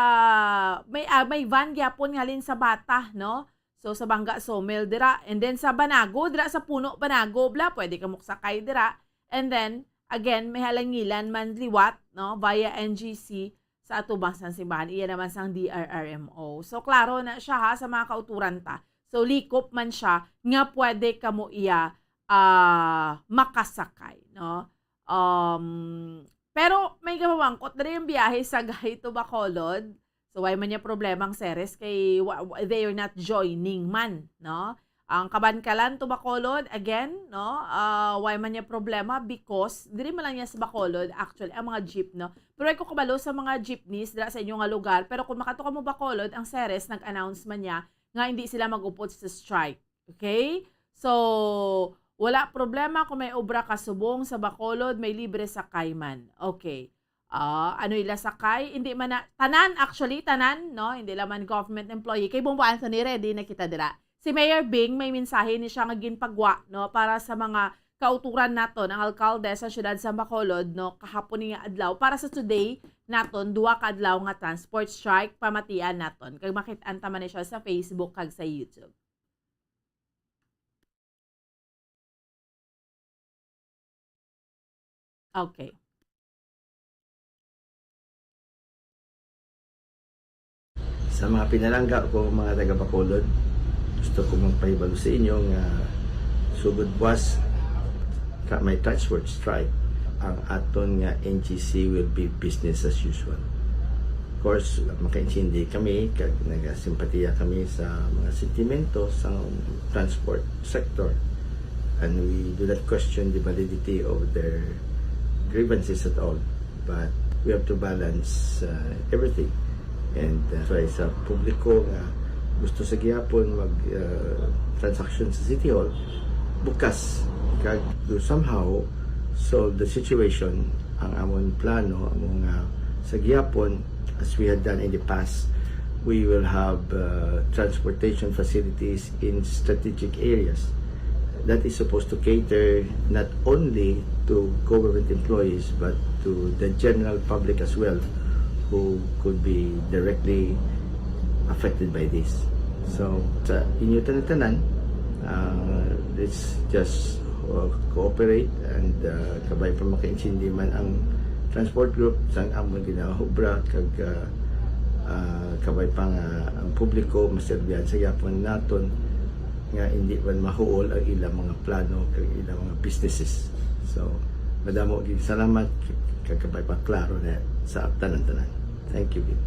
may, ah, may van gyapon nga halin sa Bata, no? So, sa Bangga Sawmill dira. And then, sa Banago, dira sa Puno, Banago, bla, pwede ka magsakay dira. And then, again, may Alangilan man liwat, no? Via N G C sa atubang sang simbahan. Iya naman sang D R R M O. So, klaro na siya, ha, sa mga kauturan ta. So, likop man siya nga pwede kamo iya, ah, makasakay, no? Um, pero may gapamangkot diri ang biyahe sa Sagay to Bacolod. So, why man niya problema ang Ceres kay wa-, wa-, they are not joining man, no? Ang Kabankalan to Bacolod, again, no? Ah, why man niya problema? Because diri man lang niya sa Bacolod, actually, ang mga jeep, no? Pero ay ko kabalo sa mga jeepneys dira sa inyo nga lugar. Pero kung makato ka mo Bacolod, ang Ceres nag-announce man niya nga hindi sila mag-upod sa strike. Okay? So, Wala problema kung may obra ka subong sa Bacolod, may libre sakay man. Okay. Ah, ano ila sakay? Hindi man na, tanan, actually, tanan, no? Hindi lang man government employee. Kay Bongbong Anthony, ready na kita dira. Si Mayor Bing, may mensahe ni siya nga ginpagwa, no? Para sa mga kauturan naton, ang alkalde sa siyudad sa Bacolod, no? Kahapon ni nga adlaw. Para sa today naton, duha ka adlaw nga transport strike, pamatian naton. Kag makit-an ta man ni siya sa Facebook kag sa YouTube. Okay. Sa mga pinalangga ko, mga taga Bacolod, gusto ko magpahibalo sa inyo nga sugod buwas ka may transport strike, ang aton nga N G C will be business as usual. Of course, makaintindi kami kag nagasimpatiya kami sa mga sentimento sa transport sector, and we do not question the validity of their grievances at all. But we have to balance uh, everything. And uh, so sa publiko nga gusto sa gihapon mag uh, transaction sa City Hall, bukas kag to somehow solve the situation, ang amon plano, among uh, sa gihapon, as we had done in the past, we will have uh, transportation facilities in strategic areas that is supposed to cater not only to government employees but to the general public as well, who could be directly affected by this. So, sa inyo tanan-tanan, uh, let's just uh, cooperate and uh, kabay pa makaintindi man ang transport group sang amon ginaobra kag uh, uh, kabay pa nga ang publiko maserbihan sa gihapon naton nga hindi man mahuol ang ilang mga plano kag ilang mga businesses. So, madamo gid salamat kag kabay pa klaro na sa tanan-tanan. Thank you gid.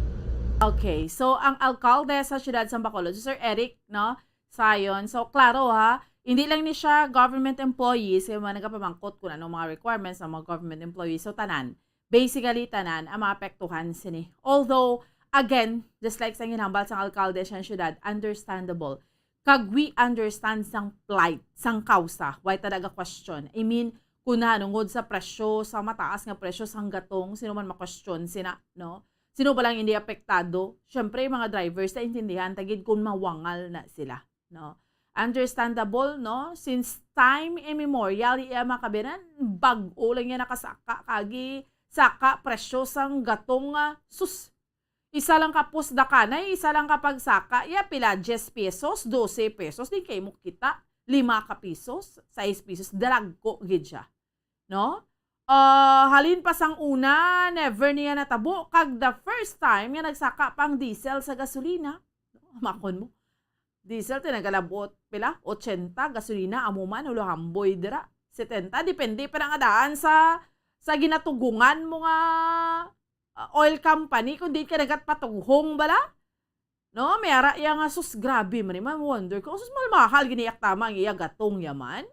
Okay, so ang alkalde sa siyudad sa Bacolod, si Sir Eric, no? Sayon. So, klaro ha, hindi lang ni siya government employee, sa mga nagapamangkot kung anong mga requirements ng mga government employees. So, tanan. Basically, tanan ang maapektuhan sini. Although, again, just like sa ginhambal sang alkalde sa siyudad, understandable. Kag we understand sang plight, sang kausa. Why ta naga-question? I mean, kung nanungod sa presyo, sa mataas nga presyo sang gatong, sino man ma-question sina, no? Sino ba lang hindi apektado? Siyempre, yung mga drivers, naintindihan ta gid kung mawangal na sila, no? Understandable, no? Since time immemorial, iya mga kabinan, bag-o lang yan nakasaka, kagi saka presyo sang gatong, ah, sus, isa lang ka pusdakanay, isa lang ka pagsaka, ya pila, diyes pesos, dose pesos, di kay mo kita, lima ka pesos, sais pesos, dalagko gid siya. No? Ah, halin pa sang una, never niya natabo, kag the first time nga nagsaka pa ang diesel sa gasolina. Makon mo. Diesel, tinagalabot, pila? Ochenta, gasolina, amo man, ulo hamboy dira. Setenta, depende pa na nga daan sa, sa ginatugungan mo nga ah, oil company, kung di ka nagatpatughong bala. No, may ara iya nga, sus, grabe man, man wonder ko, sus, mahal-mahal gini yak tama ang iya gatong yaman.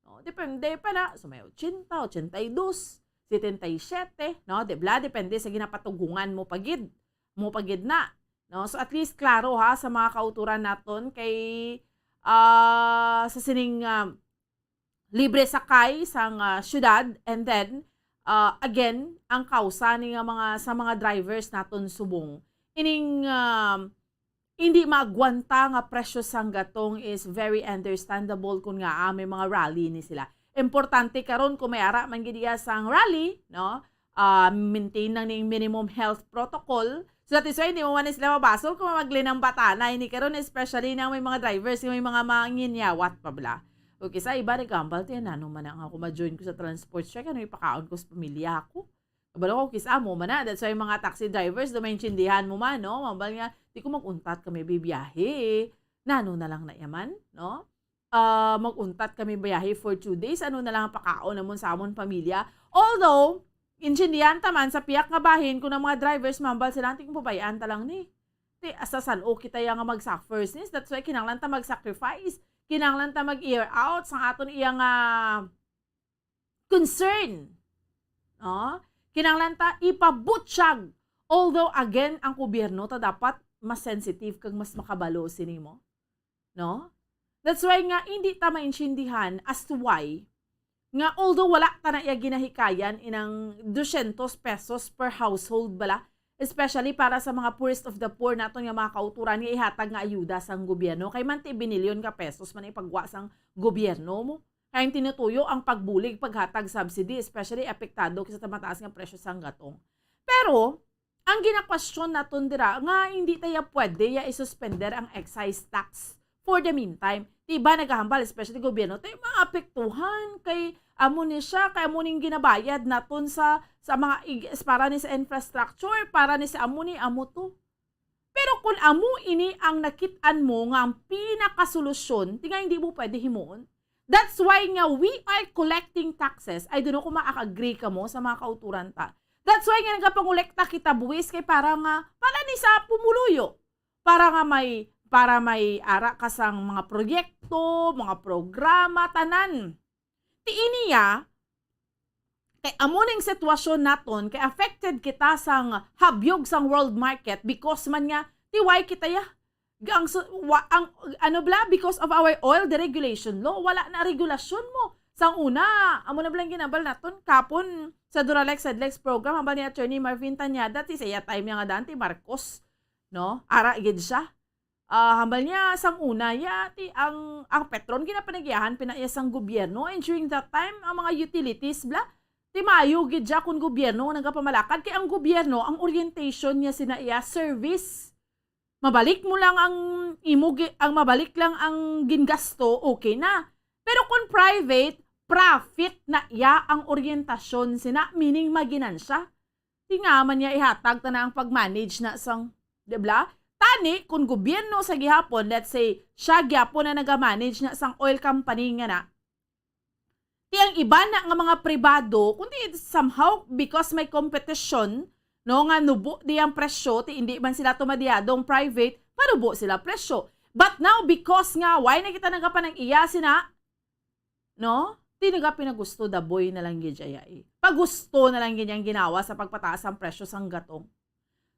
No, depende pa na, so may ochenta, ochenta y dos, setenta y siete, no, di bla, depende sa ginapatughungan mo pagid, mo pagid na. No, so at least klaro ha sa mga kauturan naton kay ah, sa sining ah, libre sakay sang ah, syudad, and then ah, again ang kausa ni nga mga sa mga drivers naton subong ining ah, hindi maagwanta nga presyo sang gatong is very understandable kun nga ah, may mga rally ni sila. Importante karon kung may ara man gid iya sang rally, no? Ah, maintain lang ning minimum health protocol. So that is why hindi mo man sila mabasol kung maglinang batana ini karon, especially nang may mga drivers, may mga manginyawat pa bala. O kisa iba nagambal, tiyan, ano man ang ako ma-join ko sa transport strike, ano ipakaon ko sa pamilya ko? Kabalo ko, kis-a mo man na. That's why mga taxi drivers, do maintindihan mo man, no? Mambal nga, di ko mag-untat kami bibiyahe. Nano na lang na yaman, no? Ah, mag-untat kami biyahe for two days. Ano na lang ang pakaon namon sa amon pamilya? Although, intindihan ta man sa piyak nga bahin kung ang mga drivers mambal sila, "Anti kung pabayaan ta lang ni." Ti, asa san-o kita ya nga mag-suffers nis. That's why kinahanglan ta mag-sacrifice. Kinahanglan ta mag-air out sa aton iya nga concern. No? Kinahanglan ta ipabutyag. Although, again, ang gobyerno ta dapat mas sensitive kag mas makabalo sini mo. No? That's why nga hindi ta maintindihan as to why nga although wala ta na iya ginahikayan inang dosyentos pesos per household bala, especially para sa mga poorest of the poor naton nga mga kauturan nga ihatag nga ayuda sang gobyerno, kay manti binilyon ka pesos man ipagwa sang gobyerno mo. Kay ang tinutuyo ang pagbulig, paghatag subsidy, especially apektado sa mataas nga presyo sang gatong. Pero ang ginakwestiyon naton dira nga hindi ta ya pwede ya isuspender ang excise tax for the meantime. Di ba nagahambal, especially gobyerno, tay maapektuhan kay amo ni siya, kay amo ning ginabayad naton sa, sa mga ig-, para ni sa infrastructure, para ni sa amo ni, amo to. Pero kung amo ini ang nakit-an mo nga ang pinakasolusyon, di nga hindi mo pwede himuon. That's why nga we are collecting taxes. I don't know kung ma-agree kamo sa mga kauturan ta. That's why nga nagapangolekta kita buwis kay para nga, para ni sa pumuluyo. Para nga may, para may ara ka sang mga proyekto, mga programa, tanan. Ti iniya, kay amo ning sitwasyon naton, kay affected kita sang habyog sang world market because man nga, ti why kita ya? Ang su-, wa-, ang, ano bala, because of our oil deregulation law, wala na regulasyon mo. Sang una, amo na bala ang ginambal naton, kapon sa Duralex Headlex program, hambal ni Attorney Marvin Tañada, ti sa iya time nga daan, ti Marcos, no? Ara gid siya. Ah, hambal niya, sang una, ya, ti, ang, ang Petron, ginapanagyahan, pinaiya sang gobyerno, and during that time, ang mga utilities, bala, ti maayo gid siya kung gobyerno ang nagapamalakad, kay ang gobyerno, ang orientation niya sina iya, service. Mabalik mo lang ang imo gi-, ang mabalik lang ang gingasto, okay na. Pero kung private, profit na iya ang orientasyon sina, meaning maginansya. Ti nga man niya ihatag ta na ang pag-manage na sang, di ba? Tani, kung gobyerno sa gihapon, let's say, siya gihapon na nagamanage na sang oil company nga na, ti ang iban na nga mga pribado, kundi somehow because may competition, no, nga nubo di ang presyo, ti hindi man sila tumadyadong private, panubo sila presyo. But now, because nga, why na kita nagapanag-iya sina, no? Ti nagapinagusto, daboy na lang gid siya, eh. Pagusto na lang gid ang ginawa sa pagpataas ang presyo sang gatong.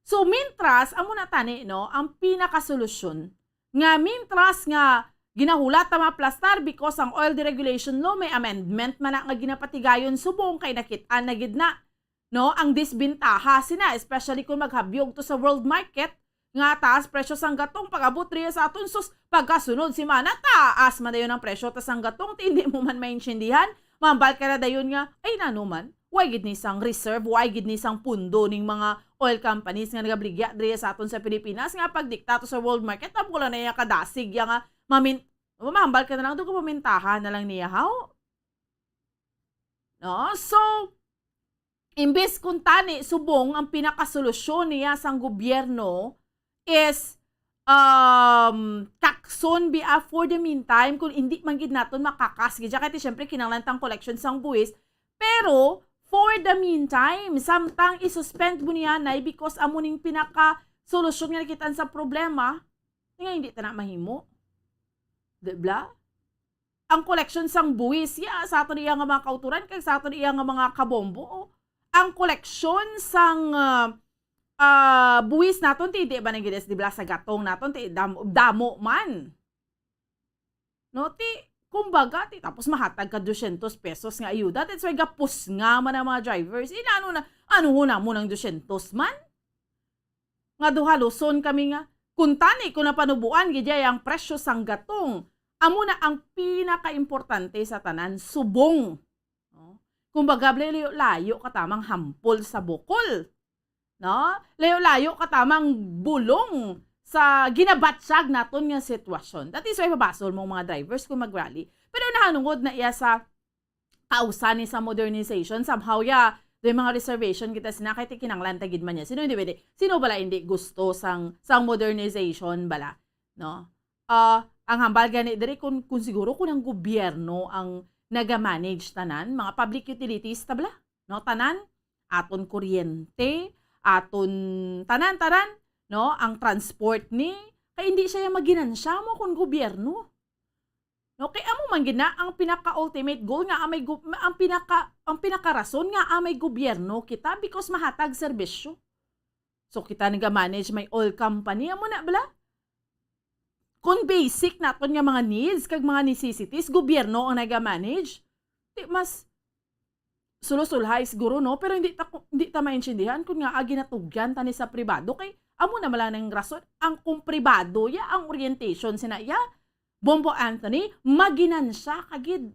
So, mintras, amo na tani, no, ang pinakasolusyon nga mintras nga ginahulat ta maplastar because ang oil deregulation law may amendment man na nga ginapatigayon subong kay nakit-an na gid na, no, ang disbentaha sina, especially kung maghabyog to sa world market nga taas presyo sang gatong pag-abot riya sa aton, sus, pagkasunod semana taas man dayon ang presyo ta sang gatong, ti hindi mo man maintindihan, mahambal ka na dayon nga, ay, nano man, why gid ni sang reserve, why gid ni sang pundo ning mga oil companies nga nagabligya diri sa aton sa Pilipinas nga pagdikta to sa world market, amo lang na iya kadasig ya nga mamin-, mahambal ka na lang, doon ka mamintahan na lang niya, haw? No? So, imbes kung tani, subong ang pinakasolusyon niya sang gobyerno is, um, takson bia for the meantime, kung hindi man gid naton makakas gid siya. Kaya ti, syempre, kinahanglan tang collection sang buwis. Pero, for the meantime, samtang i-suspend mo niya, nay, because amo ning pinakasolusyon nga nakitaan sa problema, nga hindi ta na mahimo. Di ba? Ang koleksyon sang buwis, ya, sa aton iya nga mga kauturan, kag sa aton iya nga mga kabombo, oh. Ang koleksyon sang, ah, ah, buwis naton, ti, di ba, nang gides, di ba, sa gatong naton, ti, damo, damo man. No, ti, kumbaga, ti, tapos mahatag ka dosyentos pesos nga ayuda, that's why gapos nga man ang mga drivers. Inano na, ano ho na mo ng dosyentos man? Nga duhaluson kami nga, kuntani ko napanubuan gid ang presyo sang gatong. Amo na ang pinakaimportante sa tanan, subong. No? Kumbaga, layo-layo ka tamang hampol sa bukol. No? Layo-layo ka tamang bulong sa ginabatyag naton nga sitwasyon. That is why mabasol mo mga drivers kung mag-rally. Pero nahanungod na iya sa kausa ni sa modernization, somehow, ya, may mga reservation kita sina kay ti kinanglan ta gid man niya. Sino hindi pwede? Sino bala hindi gusto sang, sang modernization bala? No? Ah, ang hambal gani diri kung, kung siguro kung ang gobyerno ang naga-manage tanan, mga public utilities ta bala, no? Tanan, aton kuryente, aton tanan, tanan, no? Ang transport ni, kay hindi siya yung maginansya mo kung gobyerno. No, kay amo man gid na ang pinaka-ultimate goal nga amay gu-, ang pinaka, ang pinakarason nga amay gobyerno kita because mahatag serbisyo. So, kita naga-manage may oil company, amo na bala? Kung basic naton nga mga needs kag mga necessities, gobyerno ang naga-manage, di mas sulusulhay siguro, no? Pero hindi ta, hindi ta maintindihan kung nga, ah, ginatugyan ta ni sa pribado. Kay amo na man lang ang rason, ang kung pribado ya, ang orientation sina iya, Bombo Anthony, maginansya ka gid,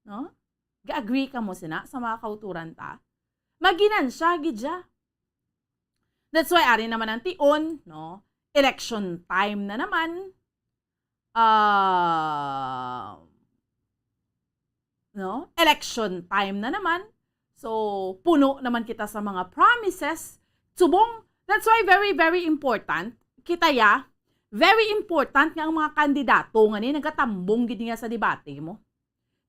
no? Ga-agree ka mo sina sa mga kauturan ta? Maginansya gid siya. That's why ari naman ang tion, no? Election time na naman. Ah, no? Election time na naman. So, puno naman kita sa mga promises. Subong, that's why very, very important, kita ya, very important nga ang mga kandidato nga ni nagatambong gid niya sa debate mo.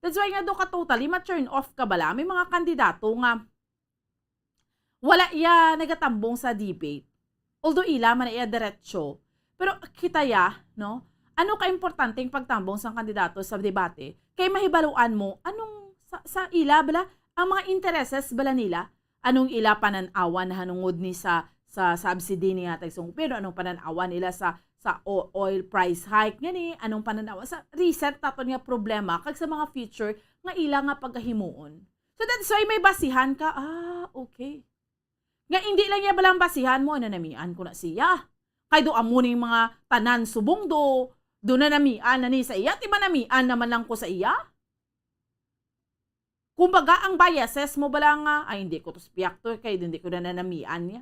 That's why nga do ka totally ma-turn off ka bala. May mga kandidato nga wala iya nagatambong sa debate. Although ila man iya diretso, pero kita ya, no? Ano ka importante ang pagtambong sang kandidato sa debate? Kay mahibaluan mo anong sa, sa ila bala, ang mga intereses bala nila, anong ila panan-awan hanungod ni sa, sa subsidy ni hatag sa gobyerno, anong panan-awan nila sa, sa o-, oil price hike nga ni, anong panan-awan sa recent taton nga problema kag sa mga future nga ila nga pagahimuon. So that's why may basihan ka, ah, okay. Nga hindi lang iya balang basihan mo, nanamian ko na siya. Kay do amo ning mga tanan subong do, do nanamian na ni sa iya, ti manamian naman lang ko sa iya. Kumbaga, ang biases mo bala nga, "Ay, hindi ko to spiak to, kay hindi ko na nanamian niya."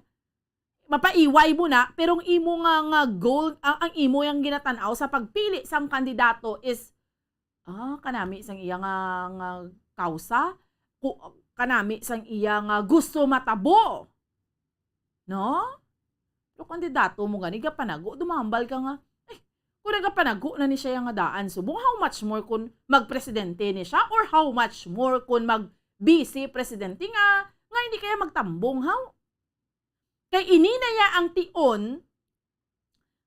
Mapaiway mo na, pero ang imo nga, nga goal, ang, ang imo yang ginatan-aw sa pagpili sang kandidato is, ah, kanami sang iya nga, nga kausa, ku-, kanami sang iya nga gusto matabo. No? Pero kandidato mo gani, gapanago, dumambal ka nga, "Ay, kung nagapanago na ni siya nga daan subong, how much more kung magpresidente ni siya, or how much more kung mag-vice presidente nga, nga hindi kaya magtambong, haw?" Kay ini na ya ang tion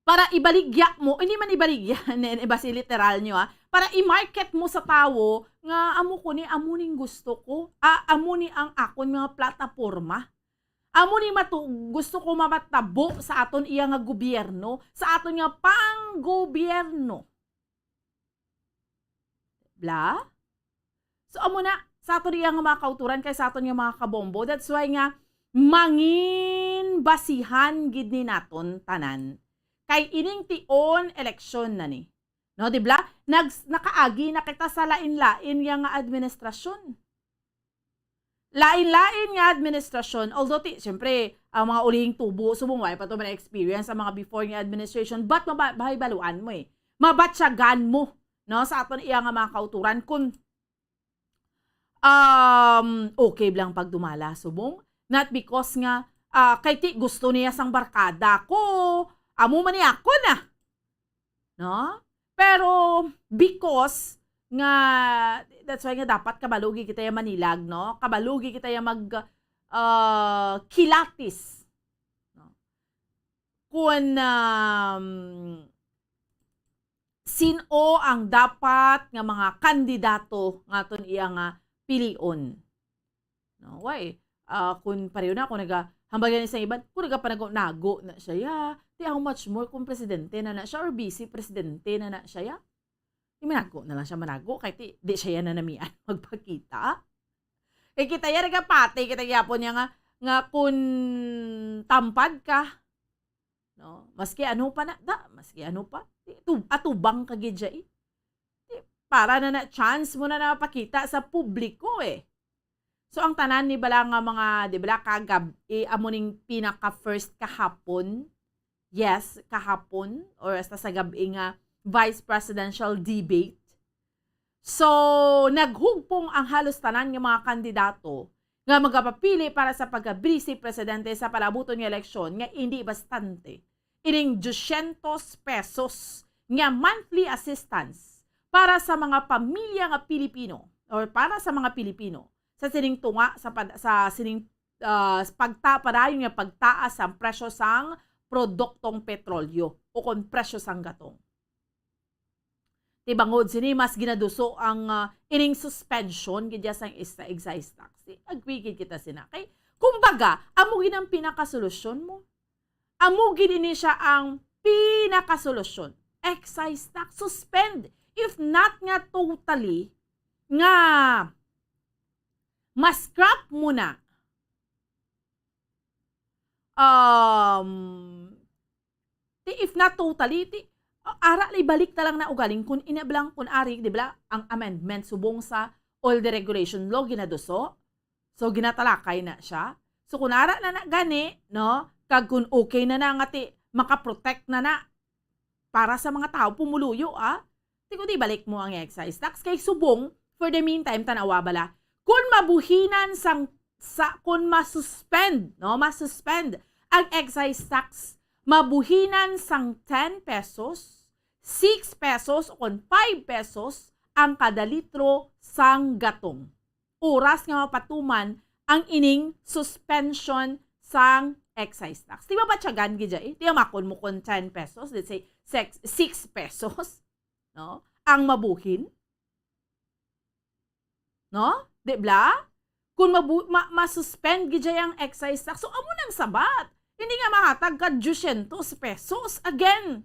para ibaligya mo, hindi man ibaligya, ne, ne, basi literal nyo, ah, para i-market mo sa tawo nga amo ko ni, amo ning gusto ko, ah, amo ni ang akon nga plataporma. Amo ni matu-, gusto ko mamatabo sa aton iya nga gobyerno, sa aton nga panggobyerno. Bla? So, amo na, sa aton iya nga mga kauturan kay sa aton nga mga kabombo. That's why nga, mangin basihan gid ni naton tanan. Kay ining tion, eleksyon na ni. No, di bla? Nag-, nakaagi na kita sa lain-lain nga, nga administrasyon. Lain-lain nga administrasyon, although ti, siyempre, ang mga ulihing tubo, subong wala pa to man experience ang mga before nga administration, but maba-, mahibaluan mo eh. Mabatyagan mo, no, sa aton iya nga mga kauturan kung, um, okay lang pagdumala, subong, not because nga, ah, kay ti gusto niya sang barkada ko, amo man ni ako na. No? Pero because nga, that's why nga dapat kabalo gid kita ya manilag, no? Kabalo gid kita ya mag, ah, kilatis, no? Kun, um, sin-o ang dapat nga mga kandidato nga aton iya nga pilion. No, why? Ah, kun pareho na, kun naga-, hambal gani sa iban, kun nagapanago-nago na siya, ya, ti how much more kung presidente na na siya or vice presidente na na siya, ya? Di manago na lang siya manago, kay ti, di siya yan na namian magpakita. Kay kita yan, nagapati, kita yapon niya nga, nga kun tampad ka, no? Maski ano pa na, da, maski ano pa, ti, tu-, atubang ka gid siya, eh. Di, para na na chance mo na napakita sa publiko, eh. So, ang tanan ni bala nga mga, di bala, kagab-, eh, amo ning pinaka first kahapon. Yes, kahapon, or hasta sa gab-i nga vice presidential debate. So, naghugpong ang halos tanan nga mga kandidato nga magapapili para sa pagka-vice presidente sa palabuton nga eleksyon nga indi bastante ining dosyentos pesos nga monthly assistance para sa mga pamilya nga Pilipino or para sa mga Pilipino sa sining tunga sa pad-, sa sining, ah, pagta-, padayon nga pagtaas sang presyo sang produktong petrolyo o kon presyo sang gatong. Ti bangod sini, mas ginaduso ang, ah, ining suspension gid ya sang is-, excise tax. Agree gid kita sina. Kay, kumbaga, amo gid ang pinakasolusyon mo. Amo gid ini siya ang pinakasolusyon. excise tax, suspend. If not nga totally, nga ma-scrap mo na. Um, ti, if not totally, ti, ara, ibalik na lang na ugaling kun ina lang, kun ari, di ba, ang amendment subong sa all the regulation law ginaduso. So, ginatalakay na siya. So, kun ara na na gani, no, kag kun okay na na nga ti, makaprotect na na para sa mga tawo, pumuluyo, ah. Ti, kun di balik mo ang excise tax, kay subong, for the meantime, tanawa bala, kun mabuhinan sang, sa, kun masuspend, no, masuspend ang excise tax, mabuhinan sang ten pesos, six pesos, o kon five pesos ang kada litro sang gatong, oras nga mapatuman ang ining suspension sang excise tax. Di ba, batyagan gid dya, eh? Di ba, makon mo kon ten pesos, let's say, six, six pesos, no? Ang mabuhin. No? Di bla? Kung mabu-, ma-, ma-suspend gid dya ang excise tax, so amo nang sabat. Hindi nga mahatag ka dosyentos pesos. Again,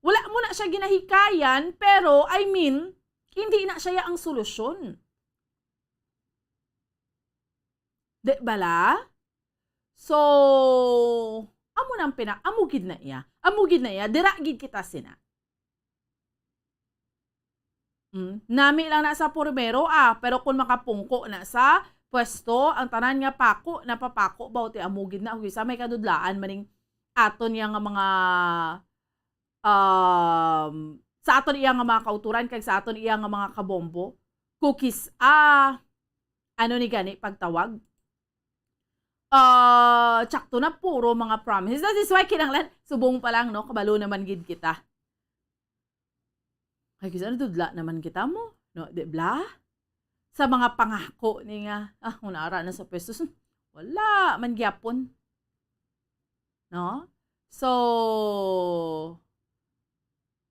wala mo na siya ginahikayan, pero, I mean, hindi na siya ang solusyon. Di bala? So, amo nang pina-, amo gid na iya. Amo gid na iya. Dira gid kita sina. Hmm, nami lang na sa primero, ah, pero kung makapungko na sa pwesto, ang tanan nga pako, napapako ba, ti amo gid na, huwag sa may kadudlaan maning aton iya nga mga, um, sa aton iya nga mga kauturan, kag sa aton iya nga mga kabombo, cookies, ah, ano ni gani pagtawag? Ah, tsakto na, puro mga promises. That is why kinahanglan, subong pa lang, no? Kabalo naman gid kita. Ay, kisa nadudla naman kita mo, no? Di bla? Sa mga pangako ni nga, ah, kung naara na sa pwesto, wala man gyapon. No? So,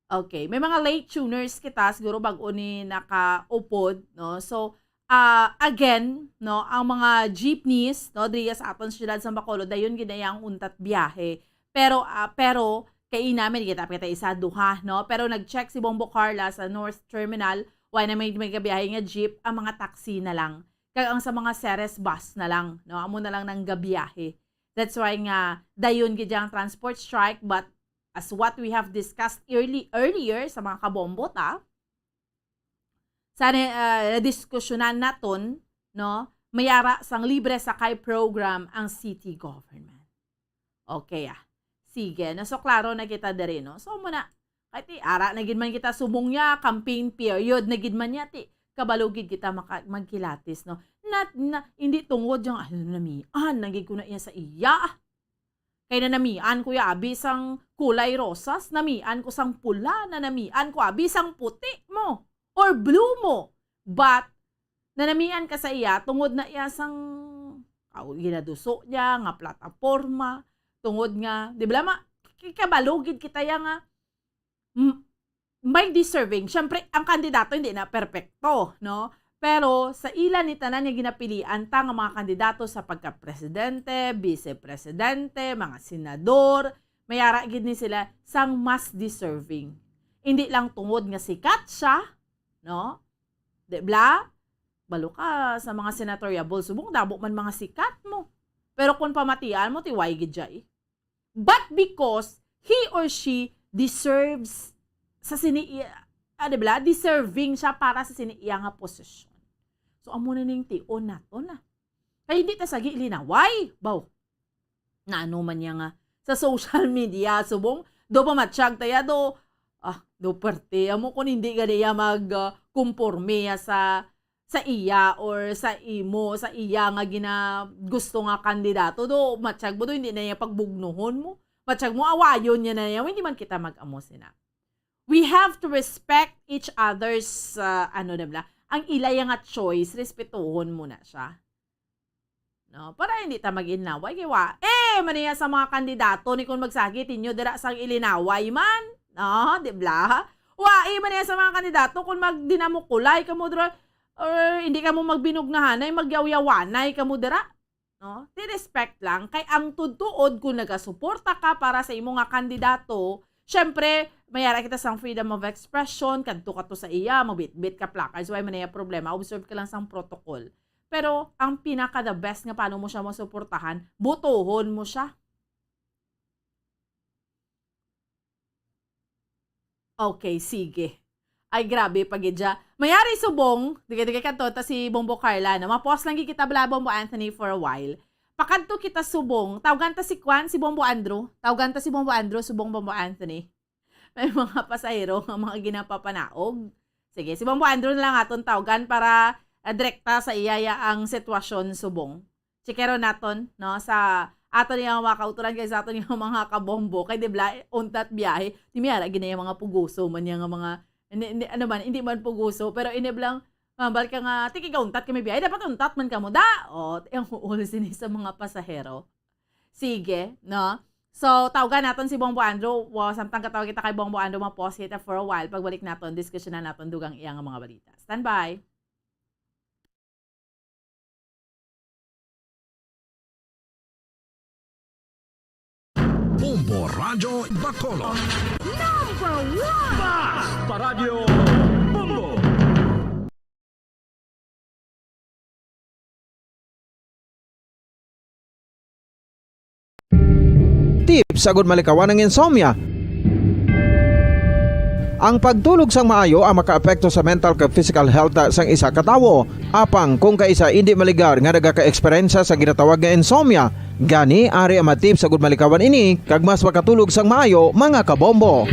okay, may mga late tuners kita, siguro bag-o ni nakaupod, no? So, ah, again, no, ang mga jeepneys, no, diriya sa aton siyudad sa Bacolod, dayon gid na iya ang untat biyahe. Pero, ah, pero, kay namin, kita pa kita isa, duha, no? Pero nag-check si Bombo Carla sa North Terminal, wala na may, may gabiyahe nga jeep, ang mga taxi na lang. Kag ang sa mga Ceres bus na lang, no? Amo na lang nang gabiyahe. That's why nga, dayon gid ang transport strike, but as what we have discussed early, earlier sa mga kabombo, ta, sa ni-, ah, nadiskusyonan naton, no, may ara sang libre sakay program ang city government. Okay, ah. Sige, na, so klaro na kita diri, no? So, mo na, kay ti, ara na gid man kita subong niya, campaign period na gid man niya, ti, kabalo gid kita maka-, magkilatis, no? Not, na, hindi tungod yung, "Ay, namian na gid ko na iya sa iya. Kay nanamian ko ya abi sang kulay rosas, namian ko sang pula, nanamian ko abi sang puti mo, or blue mo." But, nanamian ka sa iya tungod na iya sang, ah, ginaduso niya nga plataporma, tungod nga, di ba, ma-, k-, kabalo gid kita ya nga, m-, may deserving. Siyempre, ang kandidato hindi na perpekto, no? Pero sa ila ni tanan nga ginapilian ta nga mga kandidato sa pagka-presidente, vice-presidente, mga senador, may ara gid ni sila sang mas deserving. Hindi lang tungod nga sikat siya, no? Di bla? Balo ka sa mga senatorial, subong damo man mga sikat mo. Pero kung pamatian mo, ti way gid siya, eh. But because he or she deserves sa sini iya, ah, di bla? Deserving siya para sa sini iya nga posisyon. So, amo na ning tion nato na. Kay hindi ta sagi linaway, baw. Nano man niya nga sa social media, subong, do pa matsyag taya do, ah, do parte, amo kung hindi gani iya mag, ah, kumporme ya sa, sa iya or sa imo, sa iya nga gina-, gusto nga kandidato, do matsyag mo do, hindi na niya pagbugnuhon mo. Matsyag mo, awayon niya na niya, hindi man kita mag-amo sina. We have to respect each other's, ah, ano na bla, ang ilaya nga choice, respetuhon mo na siya. No? Para hindi ta mag-inaway. Kay wa, eh, maniya sa mga kandidato ni kung magsagit inyo dira sang ilinaway man. No? Di bla? Wa, eh, maniya sa mga kandidato kung magdinamukulay kamo dira, or hindi kamo magbinugnahanay, magyawyawanay kamo dira. No? Ti respect lang. Kay ang tudtuod kung nagasuporta ka para sa imo nga kandidato, Syempre, may ara kita sang freedom of expression, kadto ka to sa iya, magbitbit ka placards, wala man iya problema, observe ka lang sang protocol. Pero ang pinaka the best nga paano mo siya masuportahan, botohon mo siya. Okay, sige. Ay, grabe pa gid siya. Mayari subong, dugay-dugay kadto ta si Bombo Carla, no? Ma-pause lang gid kita bala, Bombo Anthony, for a while. Pakadto kita subong, tawgan ta si Kwan, si Bombo Andrew. Tawgan ta si Bombo Andrew, subong, Bombo Anthony. May mga pasahero nga mga ginapapanaog. Sige, si Bombo Andrew na lang aton tawgan para, ah, direkta sa iya ya ang sitwasyon subong. Checkeron naton, no, sa aton nga mga kautoran kag sa aton nga mga kabombo. Kay, di bala, untat biyahe, di may ara gid na iya mga pugoso man niya nga mga, hindi, hindi, ano man, hindi man pugoso, pero ini bala, ah, balik ka nga, tiki ka untat kami biyahe, dapat untat man kamo, da! O, ang huol sini sa mga pasahero. Sige, no? So, tawgan naton si Bombo Andrew. Wow, samtang katawag kita kay Bombo Andrew, ma-pause kita for a while. Pagbalik naton, diskusyonan naton dugang iya nga mga balita. Standby. Bombo Radyo Bacolod. Number one! Basta Radyo Bombo! Tips agud malikawan ang insomnia. Ang pagtulog sang maayo ang makaapekto sa mental kag physical health sang isa ka tawo. Apang kung kaisa indi maligar nga nagaka-eksperyensya sa ginatawag nga insomnia, gani ari ang mga tips agud malikawan ini kag mas makatulog sang maayo, mga kabombo.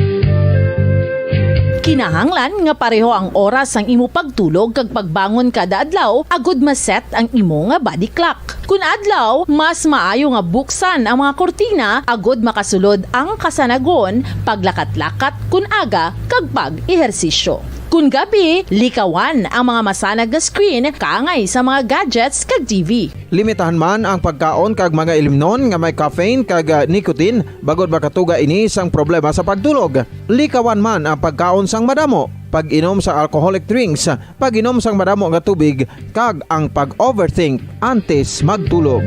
Kinahanglan nga pareho ang oras sang imo pagtulog kag pagbangon kada adlaw agud ma-set ang imo nga body clock. Kun adlaw, mas maayo nga buksan ang mga kurtina agud makasulod ang kasanagon, paglakat-lakat kun aga, kag pag-ehersisyo. Kun gabi, likawan ang mga masanag nga screen kaangay sa mga gadgets kag T V. Limitahan man ang pagkaon kag mga ilimnon nga may caffeine kag, ah, nicotine, bangod makatuga ini sang problema sa pagtulog. Likawan man ang pagkaon sang madamo, pag-inom sa alcoholic drinks, pag-inom sang madamo nga tubig, kag ang pag-overthink antes magtulog.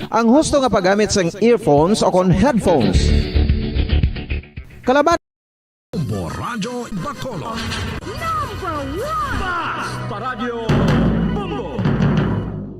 Ang husto nga paggamit sang earphones o kon headphones. Kalaban Bombo Radyo Bacolod. Number one! Basta Radyo Bombo!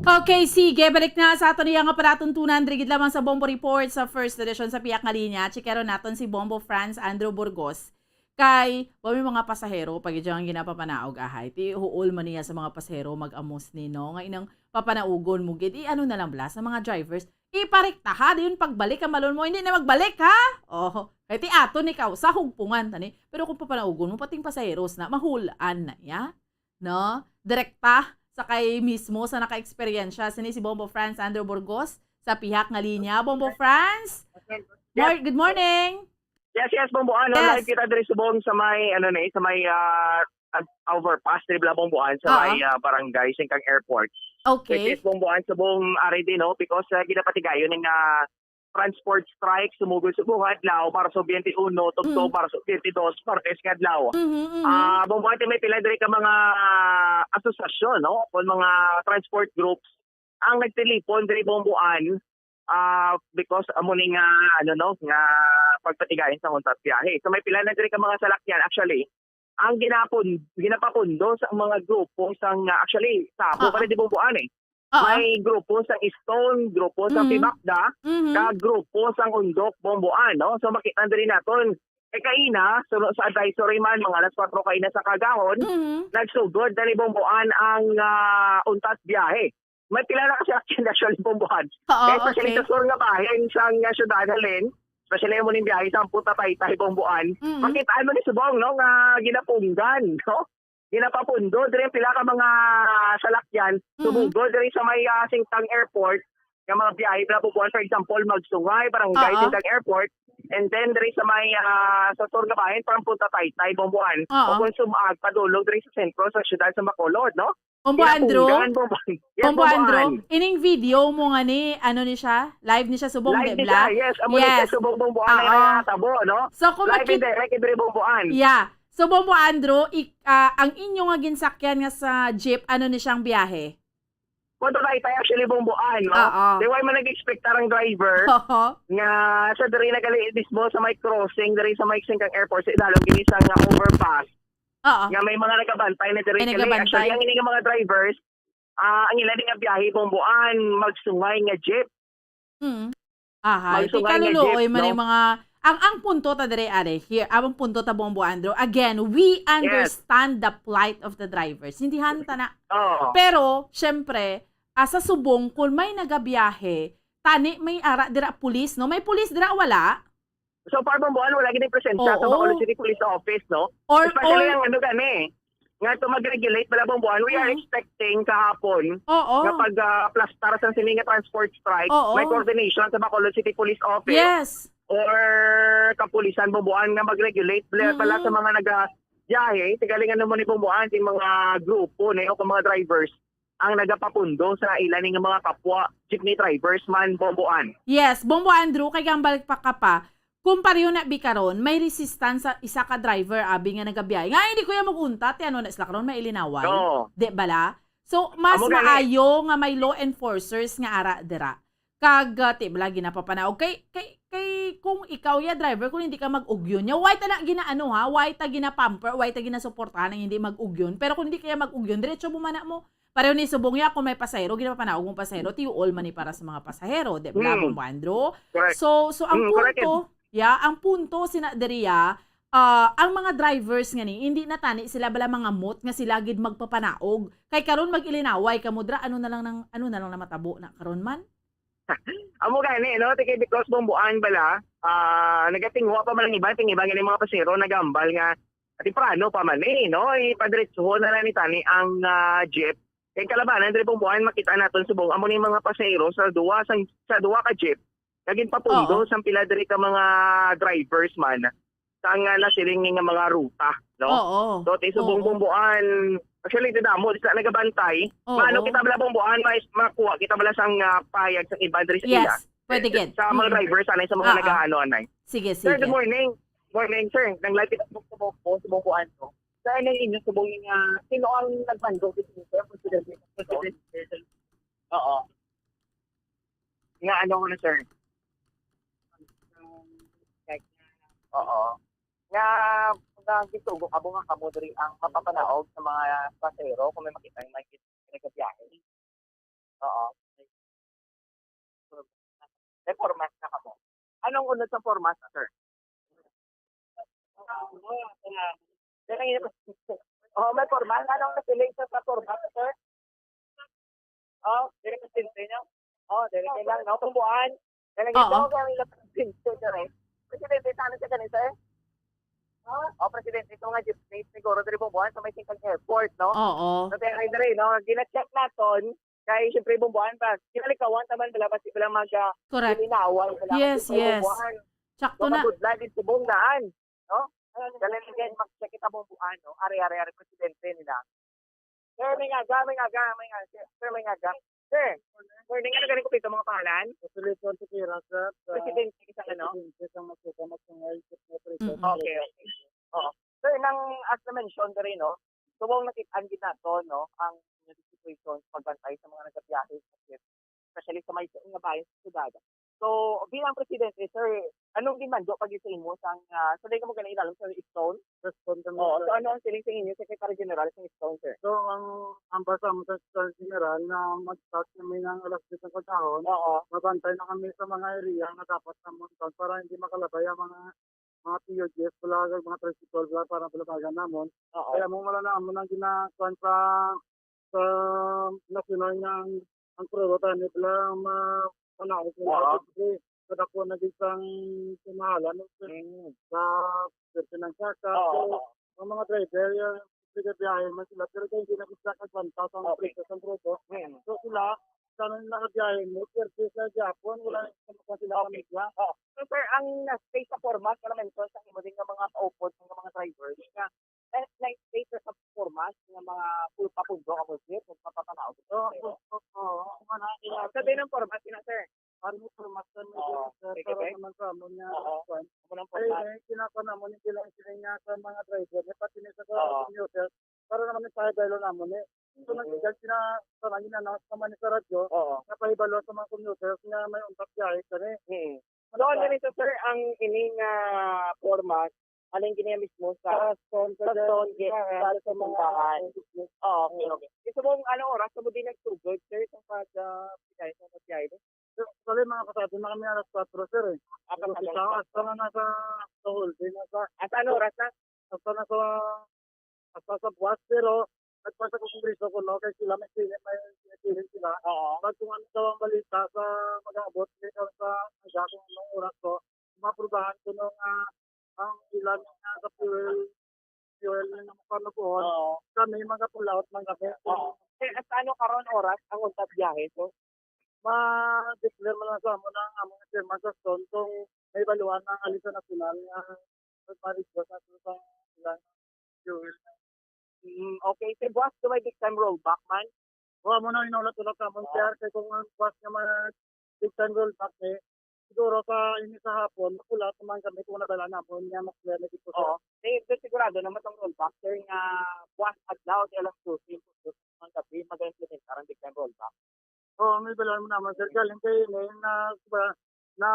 Okay, sige. Balik na sa aton iya nga palatuntunan. Diri gid lamang sa Bombo Report sa first edition sa Pihak nga Linya. Checkeron naton si Bombo Franz Andrew Burgos. Kay, wa may mga pasahero, pag iyang ginapapanaog, ahay. Ti, huol man niya sa mga pasahero, mag-amos ni, no? Nga inang papanaugon mo gid. I-ano na lang bala sa mga drivers. Iparekta, ha? Dayon pagbalik ang balon mo, hindi na magbalik, ha? Oh, kay ti ato ni kausa, hugpungan tani. Pero kung papanaugon mo, pating pasaheros na, mahulan na ya. No? Direkta sa kay mismo sa naka-eksperyensya. Sini si Bombo Franz Andrew Burgos sa Pihak nga Linya. Bombo Franz, Yes. mor-, good morning. Yes, yes, Bombo. Ano, Yes. live kita diri subong sa may, ano ni, sa may, ah, ag-, overpass diri bala, Bombo, sa Oo. may, ah, barangay, Singkang Airport. Okay. Which is, Bombo, subong ari din, no? Because, ah, ginapatigayon nga transport strike, sumugod subong adlaw, Marso twenty-one, tugtog Mm. Marso twenty-two, Martes nga adlaw. Mhm, mhm. Ah, Bombo, may pila diri ka mga, ah, asosasyon, no? O mga transport groups ang nagtilipon diri, Bombo, ah, because amo ni nga, ano, no, nga pagpatigayon sa untat biyahe. So, may pila na diri ka mga salakyan, actually, ang ginapon-, ginapapundo sa mga grupo sang, ah, actually, sabo Oo. pa rin di, Bombo, eh. Oo. May grupo sang Stone, grupo sang Mhm. Pibakda, Mhm. kag grupo sang Undok, Bombo, no? So, makita diri naton. Kay kaina, suno sa advisory man, mga alas kwatro kaina sa kagahon, Mhm. nagsugod na ni Bombo ang, ah, untat biyahe. May pila na kasi action actually, Bombo. Oo, Kaya especially okay. sa sur nga bahin sang, ah, syudad, halin, especially mo ning biyahe sa Punta Taytay, Bombo, Mm. makitaan mo ni subong, no, nga ginapunggan, no? Ginapapundo diri ang pila ka mga salakyan, Mm. sumugod diri sa may, ah, Singkang Airport, nga mga biyahe, pila, Bombo, for example, magsungay, barangay Oo. Singkang Airport, and then diri sa may, ah, sa sur nga bahin, parang Punta Taytay, Bombo, Oo. o kung sumag, padulong diri sa sentro sa syudad sa Bacolod, no? Bombo Andrew? Pinapunggan, Bombo. Yes, Bombo Bombo Andrew, An. Ining video mo nga ni, ano ni siya? Live ni siya subong, Live di ni bla? siya, yes. Amo ni siya Yes. subong, Bombo An, Oo. ang natabo, no? So, kung Live makit-, and direct, every Bombo An. Yeah. So, Bombo Andrew, ik-, ah, ang inyo nga ginsakyan nga sa jeep, ano ni siyang biyahe? Patuloy tayo actually, Bong Buan, no? Oo. Di why man nag-expect tarang driver Oo. nga sa diri na gali mismo sa may crossing, diri sa may Sengkang Airport, sa idalom gini sa nga overpass, Oo. nga may mga nagabantay na diri May gali. nagabantay. Actually, ang ini nga mga drivers, ah, ang ila nga biyahe, Bong Buan, magsungay nga jeep. Mm. Aha, Magsungay nga kaluluoy jeep, man no? Yung mga, ang, ang punto ta dire, are, here, ang punto ta, Bong Buan, Andrew. Again, we understand the plight of the drivers. Hindi hanta na. Oo. Pero, syempre, ah, sa subong, kung may nagabiyahe, tani may ara dira pulis, no? May pulis dira, wala? So far, Bong Buan, wala gid presensya sa Oo. Bacolod City Police Office, no? Or, Especially or, ang ano gani, nga to mag-regulate bala, Bong Buan, we are Mhm. expecting kahapon oo. nga pag ah, plastar sa sini nga transport strike, Oo. may coordination sa Bacolod City Police Office Yes. or kapulisan, Bong Buan, nga mag-regulate bala, bala sa Mm-mm. mga nagabiyahe, tigaling ano mo ni, Bong Buan, yung mga grupo ni o kung mga drivers ang nagapapundo sa ila ni nga mga kapwa jeepney drivers man, Bong Buan. Yes, Bong Buan, Andrew, kay gambal pa ka pa, kung pareho na bi karon, may resistance sa isa ka driver, abi nga nagabiyahe. Nga, hindi ko yan mag-unta, ti ano na sila karon, may ilinaway. Oo. Di bala? So, mas Amo gani. Maayo nga may law enforcers nga ara dira. Kag, ah, ti bala, ginapapanaog. Kay, kay, kay, kung ikaw ya driver, kung hindi ka mag-ugyon niya, why ta na ginaano ha? Why ta ginapamper? Why ta ginasuportahan ang hindi mag-ugyon? Pero kung hindi kaya mag-ugyon, diretso mo man na mo. Pareho ni subong ya, kung may pasahero, ginapapanaog mong pasahero, ti all man ni para sa mga pasahero, di bala, Hmm. Bong Buan, Andrew? Correct. So, so ang Mm, correct. punto, yeah, ang punto sina diriya, ah, ang mga drivers nga ni, hindi na tani sila bala mangamot nga sila gid magpapanaog. Kay karon mag-ilinaway ka mo dira, ano na lang nang, ano na lang na matabo na karon man? Amo gani, no? Tiki, because, Bong Buan, bala, ah, nagatingwa pa man ang iba, ting iba gani mga pasero nagambal nga temprano pa man eh, no? Ipadiretso na lang ni tani ang ah, jeep. Kay kalabanan diri, Bong Buan, makita naton subong amo ni mga pasero sa duwa sang, sa duwa ka jeep nga ginpapundo Oo. sang pila diri ka mga drivers man sa nga nasiling nga mga ruta, no? Oo. So, ti subong, Oo. Bong Buan, actually, damo sila nagabantay. Oo. Maano kita bala, Bong Buan, may makuha kita bala sang ah, pahayag sang iban diri sa ila. Yes, pwede gid. Sa mga Mm. drivers, anay, sa mga Ah, ah. nagaano, anay. Sige, Sir, sige. Good morning. Morning, sir. Nang live kita subong ko, subong ko ano. Sir, ano yung inyong subong nga, sino ang nagmando dito, sir? Presidente. Presidente. Oo. Nga ano ko na, sir? Oo. Nga, nga gisugo ka mo nga kamo diri ang mapapanaog sa mga pasahero kung may makita yung may nagabiyahe. Oo. May format na kamo. Anong unod sa format, sir? Dili, oh, may format. Anong nasiling sa, sa format, sir? Oh, dili ko sintay niyo. Oh, dili ko lang, no? Tumbuan. Dili ko Oo. lang, dili ko sintay, sir, eh. Presidente, saan siya ganito, eh? Oh, presidente, ito nga jeepney, siguro, diri, Bong Buan, sa may Singkang Airport, no? Oo. Sa Tiyangay diri, no? Gina-check naton, kay, siyempre, Bong Buan, pa, kinalikawan, taman, bala, basi, bala, mag, ah, Correct. Ilinaway, bala, Yes, kasi, yes. Bong Buan. Sakto na. Mapabudlay din subong daan, no? Dali na, guys, mag-check kita, Bong Buan, no? Ari, ari, ari, presidente nila. Sir, may ngaga, may ngaga, may ngaga. Sir, may ngaga. Sir, morning, ano galing ko pito mga pangalan? Presidente kita, ano? Presidente sa Masuka, Masungay, Sitio, Presidente. Mm. Okay, okay. Oo. Sir, nang as na-mention ka rin, no? So, ang nakit-, ang ginato, no? Ang situation sa pagbantay sa mga nagabiyahe sa jeep, especially sa may nga bayan sa syudad. So, bilang presidente, sir, anong ginmando pag sa imo sang, ah, sa dili mo ganang ilalom sa stone? Sa stone kami, Oo, sir. So ano ang siling sa inyo, Secretary General, sa stone, sir? So, ang, ang basa mo sa Secretary General na mag-start kami ng alas diyes ng pagkahon, Oo. Mabantay na kami sa mga area na dapat na mo para hindi makalabay ang mga, mga P U Gs, wala, mga tricycle, wala, para bulabagan namon. Oo. Kaya mo wala na amo nang ginakuan sa, sa nasyonal nga ang kruro tani bala ma-, manaog nila. Oo. Kasi kadako na gid sang kamahalan, no, sir? Mm. Sa swerte ng saka. Oo, So, oo. Ang mga driver, yung sige biyahe man sila, pero kaya hindi na gid sila kagbanta sa Okay. presyo sa kruro. Mm. So, sila, sa nang nakabiyahe mo, swerte sa gihapon, wala na sila Okay. pamilya. Oo. So, sir, ang na-state sa format, wala man ito sa imo din nga mga kaupod, nga mga driver, nga na, na-state sa format, nga mga pu-, papundo ka mo, sir, kung mapapanaog. Oo, oo, oo, oo, wala na sila. Sabi ng format, yun na, sir. Ano yung format, sir? Oo. Sir, sige, para sir. Naman sa amin nga, Oo. Kwan. Ano ng Ay, format? Ay, kinaka naman yung bilang sila nga sa mga driver, eh, pati na sa Oo. Commuter, para naman yung sa driver naman, eh. So, nagsigal sila sa nangin-announce naman sa radyo, Oo. nga pahibalo sa mga commuters nga may untat biyahe kani. Mm. So, ano ni, sir, ang ining, ah, format? Ano yung ginaya mismo sa, Sa Stone, sa sa Stone, Stone, sa, sa sa mga simbahan? Oo, okay, okay. Gusto mo, ano oras mo din nagsugod, sir, sa pag, ah, biyahe, sa pagbiyahe? So, actually, mga kasado na kami alas kwatro, sir, eh. Ah, So, kasado. Ikaw, hasta na nasa, sa whole day na sa Hasta ano oras na? Hasta na sa, hasta sa buwas, pero nagpasa ko kongreso ko, no, kay sila may pili, may pili sila. Oo. Pag kung ano daw ang balita sa mag-aabot, may daw sa aga kung anong oras ko, maaprubahan ko nung, ah, ang ilan nga sa fuel, fuel na naman ko, Oo. kami, mga pull out man kami. Oo. Eh, hasta ano karon oras ang untat biyahe, so? Ma-declare man lang sa amo na ang among chairman sa Stone kung may baluan na ang alin sa nasyonal nga ma-request nato sa ilang fuel. Mm, okay. Sa buwas, do may big time rollback man? O, amo na inulat-ulat namon, Oo. sir, kay kung ang buwas nga mga big time rollback, eh, siguro sa ini sa hapon, mapulat naman kami kung nadala namon nga mas clear na dito, sir. Oo. Kay, kay sigurado naman tong rollback, sir, nga buwas adlaw, di alas dose, ang gabi, mag-implementar ang big time rollback. Oo, may balaan mo naman, sir. Galing kay ini na, ba, na,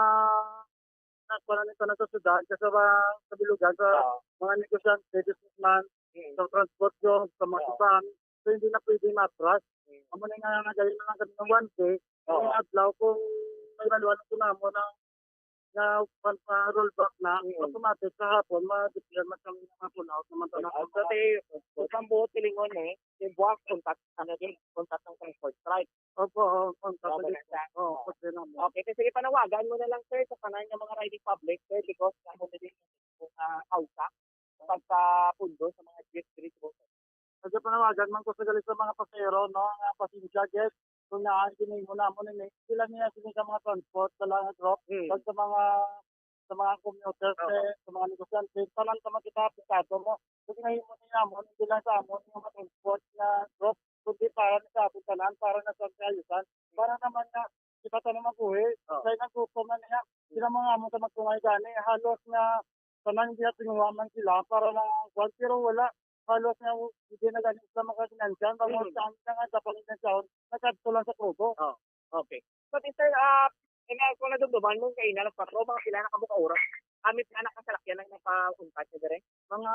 na, kuwan, nito na sa syudad, kasi ba, sa bilugan, sa Oo. mga negosyante, businessman, Mm. sa transport job, sa mga Oo. kitaan, so hindi na pwede matras. Mm. Amo na nga, nagayon na lang kami ng one day, Oo. ang adlaw, kung may maluwan ko na mo na, na, kuwan, pa rollback na, Mm. automatic, sa hapon, ma-declare man kami nga pull out naman to na. So, te, sa buot silingon, eh, si buwas, untat, ano din, untat ang transport strike. Opo, oo, ang Opo, kapatid na siya. ko. Oo, Oo. pwede naman. Okay, so sige, panawagan mo na lang, sir, sa tanan nga mga riding public, sir, because amo na din ang, ah, kausa sa pagpapundo sa mga jeep diri sa Bohol. Kasi panawagan man ko sa gali sa mga pasahero, no, nga pasensya, guys, kung naan, kinahimo namon ini, sila niya sila sa mga transport, sa mga group, Hmm. pag sa mga, sa mga commuters, Oo. eh, sa mga negosyante, tanan ka makita apektado mo. So, kinahimo ni namon, hindi lang sa amon nga ma-transport nga group, kundi para na sa aton tanan, para na sa kaayusan, para naman nga kita tanan mabuhi. Oo. Kaya naggutom na niya, sila mga amon sa magtungay gani, halos nga tanan diha tinguha man sila para lang ang kwan, pero wala. Halos nga hindi na gani sila makakinansyan, bang Mm. saan na nga dapat kinansyahan, nagkadto lang sa Provo. Oo. Okay. But, sir, ah, eh, nga, kung nadumduman mo, kay alas kwatro, mga pila na kamo ka oras? Kami pila na kasalakyan ang nakaungkat na dire? Mga,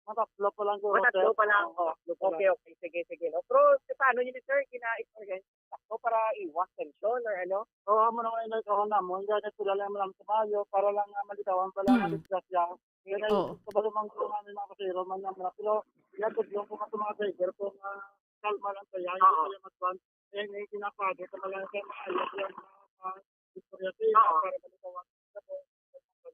mga tatlo pa lang, guro, Mga tatlo sir. pa lang, Oo, oh. tatlo pa lang. Okay, okay. Sige, sige, no? Pero, sa paano yun, sir? Gina-, sakto para iwas tension or ano? Oo, amo na nga, inay, karon namon. Gani, sila lang man ang tumayo para lang, ah, malikawan pa lang ang Mm. disgrasya. Kaya Oo. gusto ba lumang ko nga may mga pasahero man nga mga, pero ginatudlong ko nga sa mga driver ko nga kalma lang kaya, hindi Oo. kaya magkuhan. Eh, may ginapado ka lang sa maayos lang na, ah, istorya sa ila Oo. para malikawan.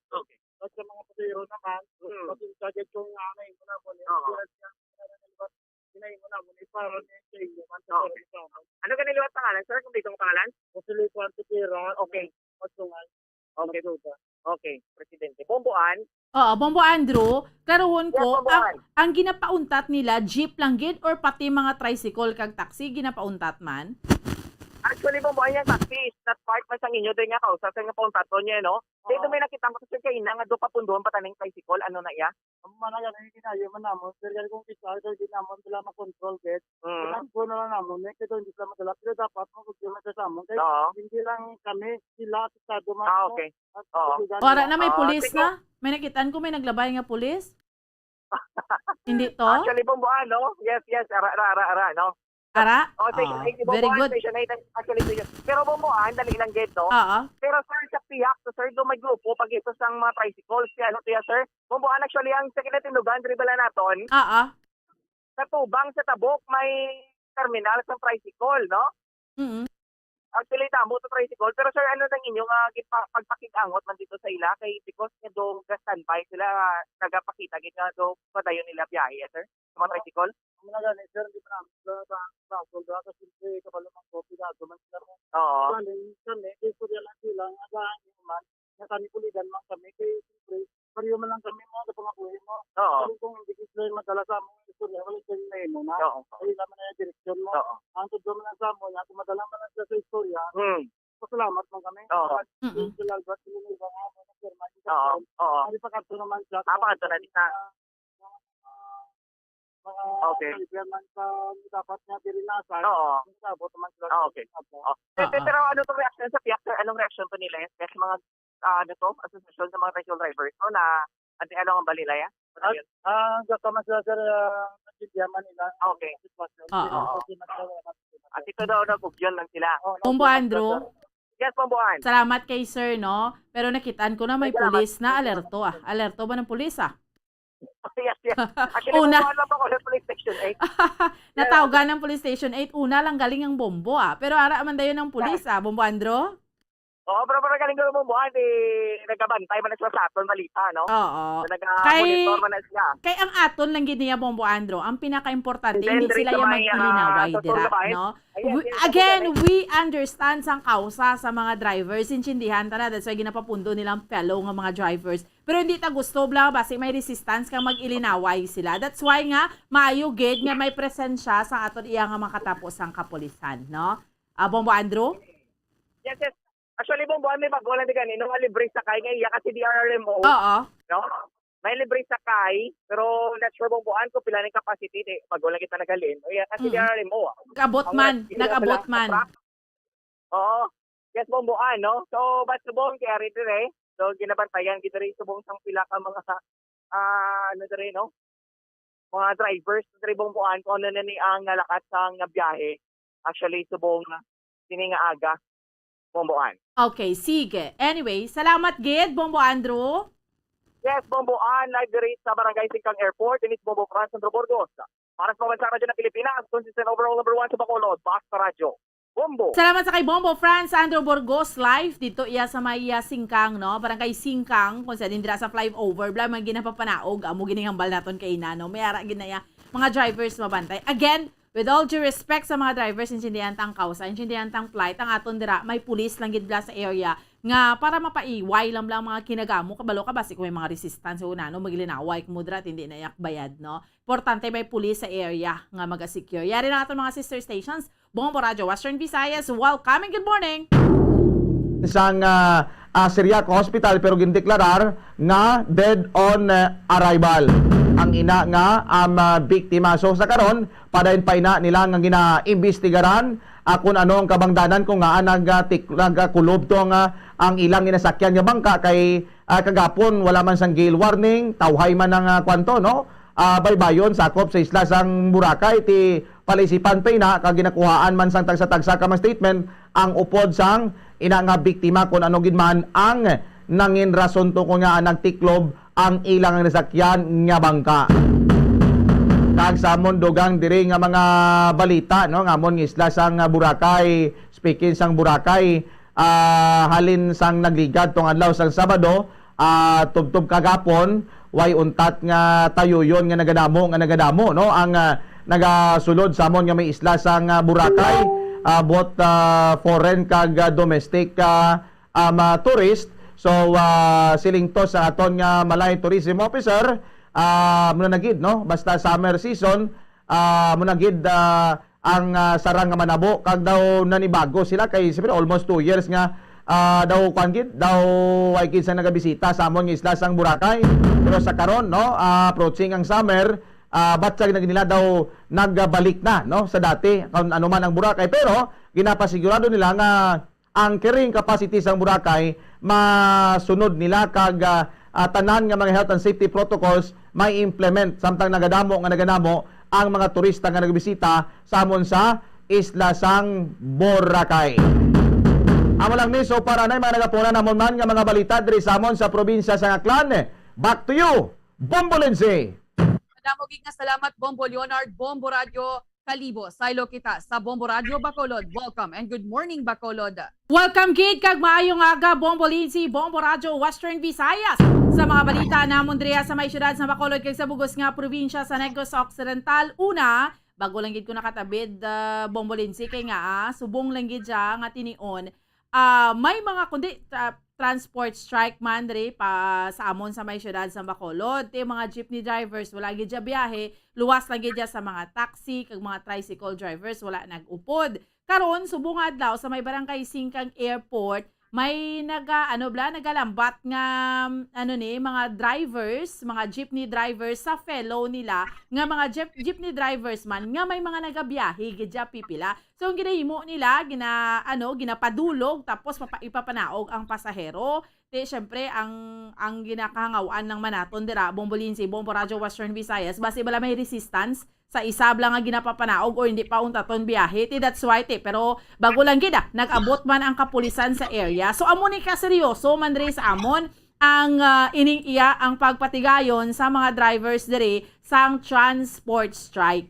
Okay. At sa mga pasahero naman, Mm. pasensya gid kung nga may muna mo, Oo. sila siya, sila na liwat, hinahimo namon, eh, para ni sa inyo man, sa Oo. para sa amon. Ano ka niliwat pangalan, sir? Kung dito ang pangalan? Jose Luis Juan Tequera. Okay. Magsungay. Okay. Magduda. Okay, Presidente. Bombo Ann? Oo, Bombo Andrew, klaruhon Yes, ko, Bombo ang, Ann. ang ginapauntat nila, jeep lang gid or pati mga tricycle kag taxi, ginapauntat man? Actually, Bombo Ann, yung taxi is not part man sang inyo, dahil nga kausa sa nga pauntaton niya, no? Dito Oo. may nakita ko sa Sir Kaina nga do papunduhan pa taning tricycle, ano na iya? Ang mana yan, ang ginayo man namon, sir, kaya kung kita, sir, di namon sila makontrol, gid. Mm. Pinagbo na lang namon, eh, kaya hindi sila madala. Pero dapat, magustuhan sa amon. Kaya Oo. hindi lang kami, sila, apektado man, Ah, no? okay. At Oo. kaibigan Wala nila. na, may Ah, pulis sige. na. May nakitaan ko, may naglabay nga pulis. Hindi to? Actually, Bombo Ann, no? Yes, yes. Ara, ara, ara, ara, no? Ara? Oh, station Ah, eight, very Bombo Ann, good. Station eight, actually, station. Pero Bombo Ann, dali lang gid, no? Oo. Pero, sir, sa pihak, so, sir, do may grupo, pag ito sang mga tricycles, si ano, tiya, sir? Bombo Ann, actually, ang sa kinatindugan, diri bala naton, Oo. sa tubang, sa tabok, may terminal sa tricycle, no? Mm. Actually, tamo sa tricycle. Pero, sir, ano nang inyo nga gipa-, pagpakig-angot man dito sa ila? Kay because nga do ga-standby sila, nagapakita gid nga do padayon nila biyahe, eh, sir, sa mga Oo. tricycle? Ang mga gani, sir, di pa namin sila ba, ba, ba, kasi siyempre, kabalo man ko, pigado man sila mo. Oo. Galing kami, kay istorya lang sila, nga galing man, nga kami kuligan man kami, kay siyempre, pareho man lang kami, mga kapangabuhi mo. Oo. Pero kung hindi sila madala sa among istorya, wala sila nahimo na. Oo. Ay, naman na yung direksyon mo. Oo. Ang tudlo man lang sa amon, nga kung madala man lang sila sa istorya, Hmm. pasalamat man kami. Oo. At Mm. sila, Albert, sila, sila, sila, sila, Oo. Oo. Ari pa kadto naman siya. Ah, pa kadto na din, ha? Okay. Kaibigan man sa dapat nga diri na sa Oo. Abot naman sila. Ah, okay. Opo. Oh. Ah, Pero, ah. pero ano tong reaksyon sa piyak, sir? Anong reaksyon to nila? Yes, mga, ah, ano to? Asosasyon sa mga tricycle drivers, no? Na anti-ano ang balilaya? Ano At, yun? ah, ang gata man sila, sir, ah, nagsidiyaman nila. Ah, okay. Sitwasyon. Ah, Sila, ah. okay, nagkaroon ng At ito daw, nagugyan lang sila. Oh, Bombo nagugyan Andrew? lang, sir. Yes, Bombo An. Salamat kay sir, no? Pero nakitaan ko na may Ay, salamat. pulis na Ay, salamat. alerto, ah. Alerto ba ng pulis, ah? Yes, yes. Actually, Una. Bombo An lang pa ko sa police station eight. Natawgan ng police station eight. Una lang galing ang bombo, ah. Pero ara man dayon ang pulis, Yes. ah. Bombo Andrew? Oo, pero para galing ko Bombo An, di nagabantay man na sila sa aton balita, no? Oo. So, nag-, ah, Kay, monitor man na sila. kay ang aton lang gid niya, Bombo Andrew, ang pinakaimportante, And then, hindi diri sila sa yung may, ah, mag-ilinaway sa dira, Survivor. no? Ayan, We, yes, again, yes, yes. we understand sang kausa sa mga drivers, intindihan ta na, that's why ginapapundo nila ang fellow nga mga drivers. Pero hindi ta gusto, bla, basi may resistance kang mag-ilinaway sila. That's why nga, maayo gid nga may presensya sa aton iya nga makatapos ang kapulisan, no? Ah, Bombo Andrew? Yes, yes. Actually, Bombo An, may bago lang di gani, no, nga libre sakay nga iya kasi D R R M O. Oo. No? May libre sakay, pero not sure, Bombo An, kung pila ning capacity, di, bago lang kita naghalin. O iya kasi Mm. D R R M O, ah. Nag-abot Ang man, oras, nag-abot pila man. sa truck. Oo. Yes, Bombo An, no? So, but subong kay ari dire, so, ginabantayan kita rin subong sang pila ka mga, ah, ano dire, no? Mga drivers dire, Bombo An, kung ano na ni ang nalakat sa nga biyahe. Actually, subong, ah, sini nga aga, Bombo An. Okay, sige. Anyway, salamat gid, Bombo Andrew. Yes, Bombo An, live diri sa Barangay Singkang Airport. Inis Bombo Franz Sandro Burgos. Para sa Pambansang Radyo ng Pilipinas, consistent overall number one sa Bacolod, Basta Radyo. Bombo. Salamat sa kay Bombo Franz Andrew Burgos, live dito iya sa may, ah, Singkang, no? Barangay Singkang, kung sa dindra sa flyover, bla, may ginapapanaog, amo gining hambal naton kay ina, no? May ara gid na iya, mga drivers mabantay. Again, with all due respect sa mga drivers, intindihan tang kausa, intindihan tang plight, ang aton dira, may pulis lang gid bla sa area nga para mapaiway lang bla ang mga kinagamo, kabalo ka, basi kung may mga resistance o nano, maglinaway kamo dira, hindi na yak bayad, no? Importante may pulis sa area nga maga-secure. Yari na aton mga sister stations, Bombo Radyo Western Visayas, welcome and good morning. Sang, ah, ah, Siriaco Hospital, pero gindeklarar nga dead on, ah, arrival ang ina nga, um, ah, biktima. So, sa karon, padayon pa ina nila nga ginaimbestigaran, ah, kung ano ang kabangdanan kung ngaa nag-, ah, tik-, nagkulob to nga ang ilang ginasakyan nga bangka kay, ah, kagapon wala man sang gale warning, tawhay man ang, ah, kwanto, no? Ah, baybayon sakop sa isla sang Boracay, ti palisipan pa ina kag ginakuhaan man sang tagsa-tagsa ka mga statement ang upod sang ina nga biktima kung ano gid man ang nangin rason to kung nga nagtiklob ang ilang nasakyan nga bangka. Kag sa amon dugang diri nga mga balita, no, nga amon nga isla sang Boracay, speaking sang Boracay, ah, halin sang nagligad tong adlaw sang Sabado, ah, tubtob kagapon, way untat nga tayuyon nga nagadamo, nga nagadamo, no? Ang, ah, nagasulod sa amon nga may isla sang, ah, Boracay, ah, both, ah, foreign kag, ah, domestic, ah, um, ah, tourist. So, ah, siling to sa aton nga Malay Tourism Officer, ah, muna na gid, no? Basta summer season, ah, muna gid, ah, ang, ah, sarang nga manabo, kag daw nanibago sila kay siyempre almost two years nga, ah, daw kuan gid, daw ay kinsa nagabisita sa amon nga isla sang Boracay. Pero sa karon, no, ah, approaching ang summer, ah, batyag na gid nila daw nagbalik na, no, sa dati kung ano man ang Boracay. Pero ginapasigurado nila nga ang carrying capacity sang Boracay masunod nila kag, ah, ah, tanan nga mga health and safety protocols may implement samtang nagadamo nga nagadamo ang mga turista nga nagbisita sa amon sa isla sang Boracay. Amo lang ni, so para na mga nagapuna namon man nga mga balita diri sa amon sa probinsya sang Aklan. Back to you, Bombo Lindsay. Madamo gid nga salamat, Bombo Leonard, Bombo Radyo Kalibo. Saylo kita sa Bombo Radyo Bacolod. Welcome and good morning, Bacolod. Welcome gid kag maayong aga, Bombo Lindsay, Bombo Radyo Western Visayas. Sa mga balita namon diriya sa may siyudad sa Bacolod kag sa bugos nga probinsya sa Negros Occidental, una, bago lang gid ko nakatabid, ah, Bombo Lindsay, kay nga, ah, subong lang gid siya nga tinion, ah, may mga kundi, ah, transport strike man diri pa sa amon sa may siyudad sa Bacolod. Ti mga jeepney drivers, wala gid siya biyahe, luwas lang gid siya sa mga taxi kag mga tricycle drivers, wala nag-upod. Karon, subong nga adlaw sa may barangay Singkang Airport, may naga-, ano bala, nagalambat nga, ano ni, mga drivers, mga jeepney drivers sa fellow nila, nga mga jeep-, jeepney drivers man, nga may mga nagabiyahe gid dya pipila. So, ang ginahimo nila, gina-, ano, ginapadulog, tapos papa-, ipapanaog ang pasahero. Ti, syempre, ang, ang ginakahangawan lang man naton dira, Bombo Lindsay, Bombo Radyo Western Visayas, basi bala may resistance sa isa bala nga ginapapanaog or hindi pa untaton biyahe. Ti, that's why, ti, pero bago lang gid, ah, nag-abot man ang kapulisan sa area. So, amo ni kaseryoso man diri sa amon ang, ah, ining iya ang pagpatigayon sa mga drivers diri sang transport strike.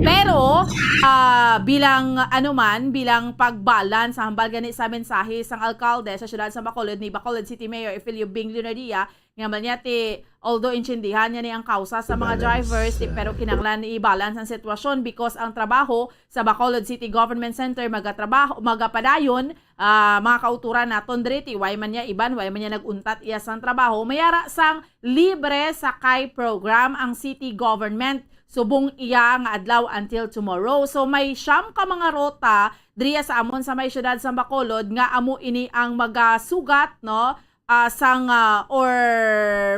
Pero, ah, bilang, ano man, bilang pagbalance, hambal gani sa mensahe sang alkalde sa siyudad sa Bacolod ni Bacolod City Mayor Efelio Bing Leonardia, nga man niya ti, although intindihan niya ni ang kausa sa mga drivers, ti, pero kinahanglan i-balance ang sitwasyon because ang trabaho sa Bacolod City Government Center magatrabaho, magapadayon, ah, mga kauturan naton diri, ti, way man niya iban, way man niya nag-untat iya sang trabaho, may ara sang libre sakay program ang city government subong iya nga adlaw until tomorrow. So, may siyam ka mga ruta diriya sa amon sa may siyudad sa Bacolod nga amo ini ang magasugat, no, ah, sang, ah, or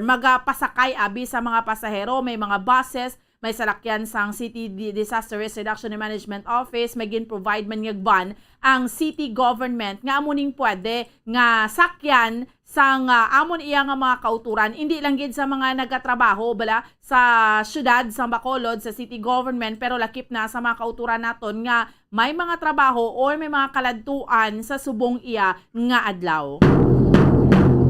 magapasakay abi sa mga pasahero. May mga buses, may salakyan sang City Di-, Disaster Risk Reduction and Management Office, may gin-provide man nga van ang city government nga amo ning pwede nga sakyan sang, ah, amon iya nga mga kauturan, indi lang gid sa mga nagatrabaho bala sa siyudad sa Bacolod, sa city government, pero lakip na sa mga kauturan naton nga may mga trabaho or may mga kaladtuan sa subong iya nga adlaw.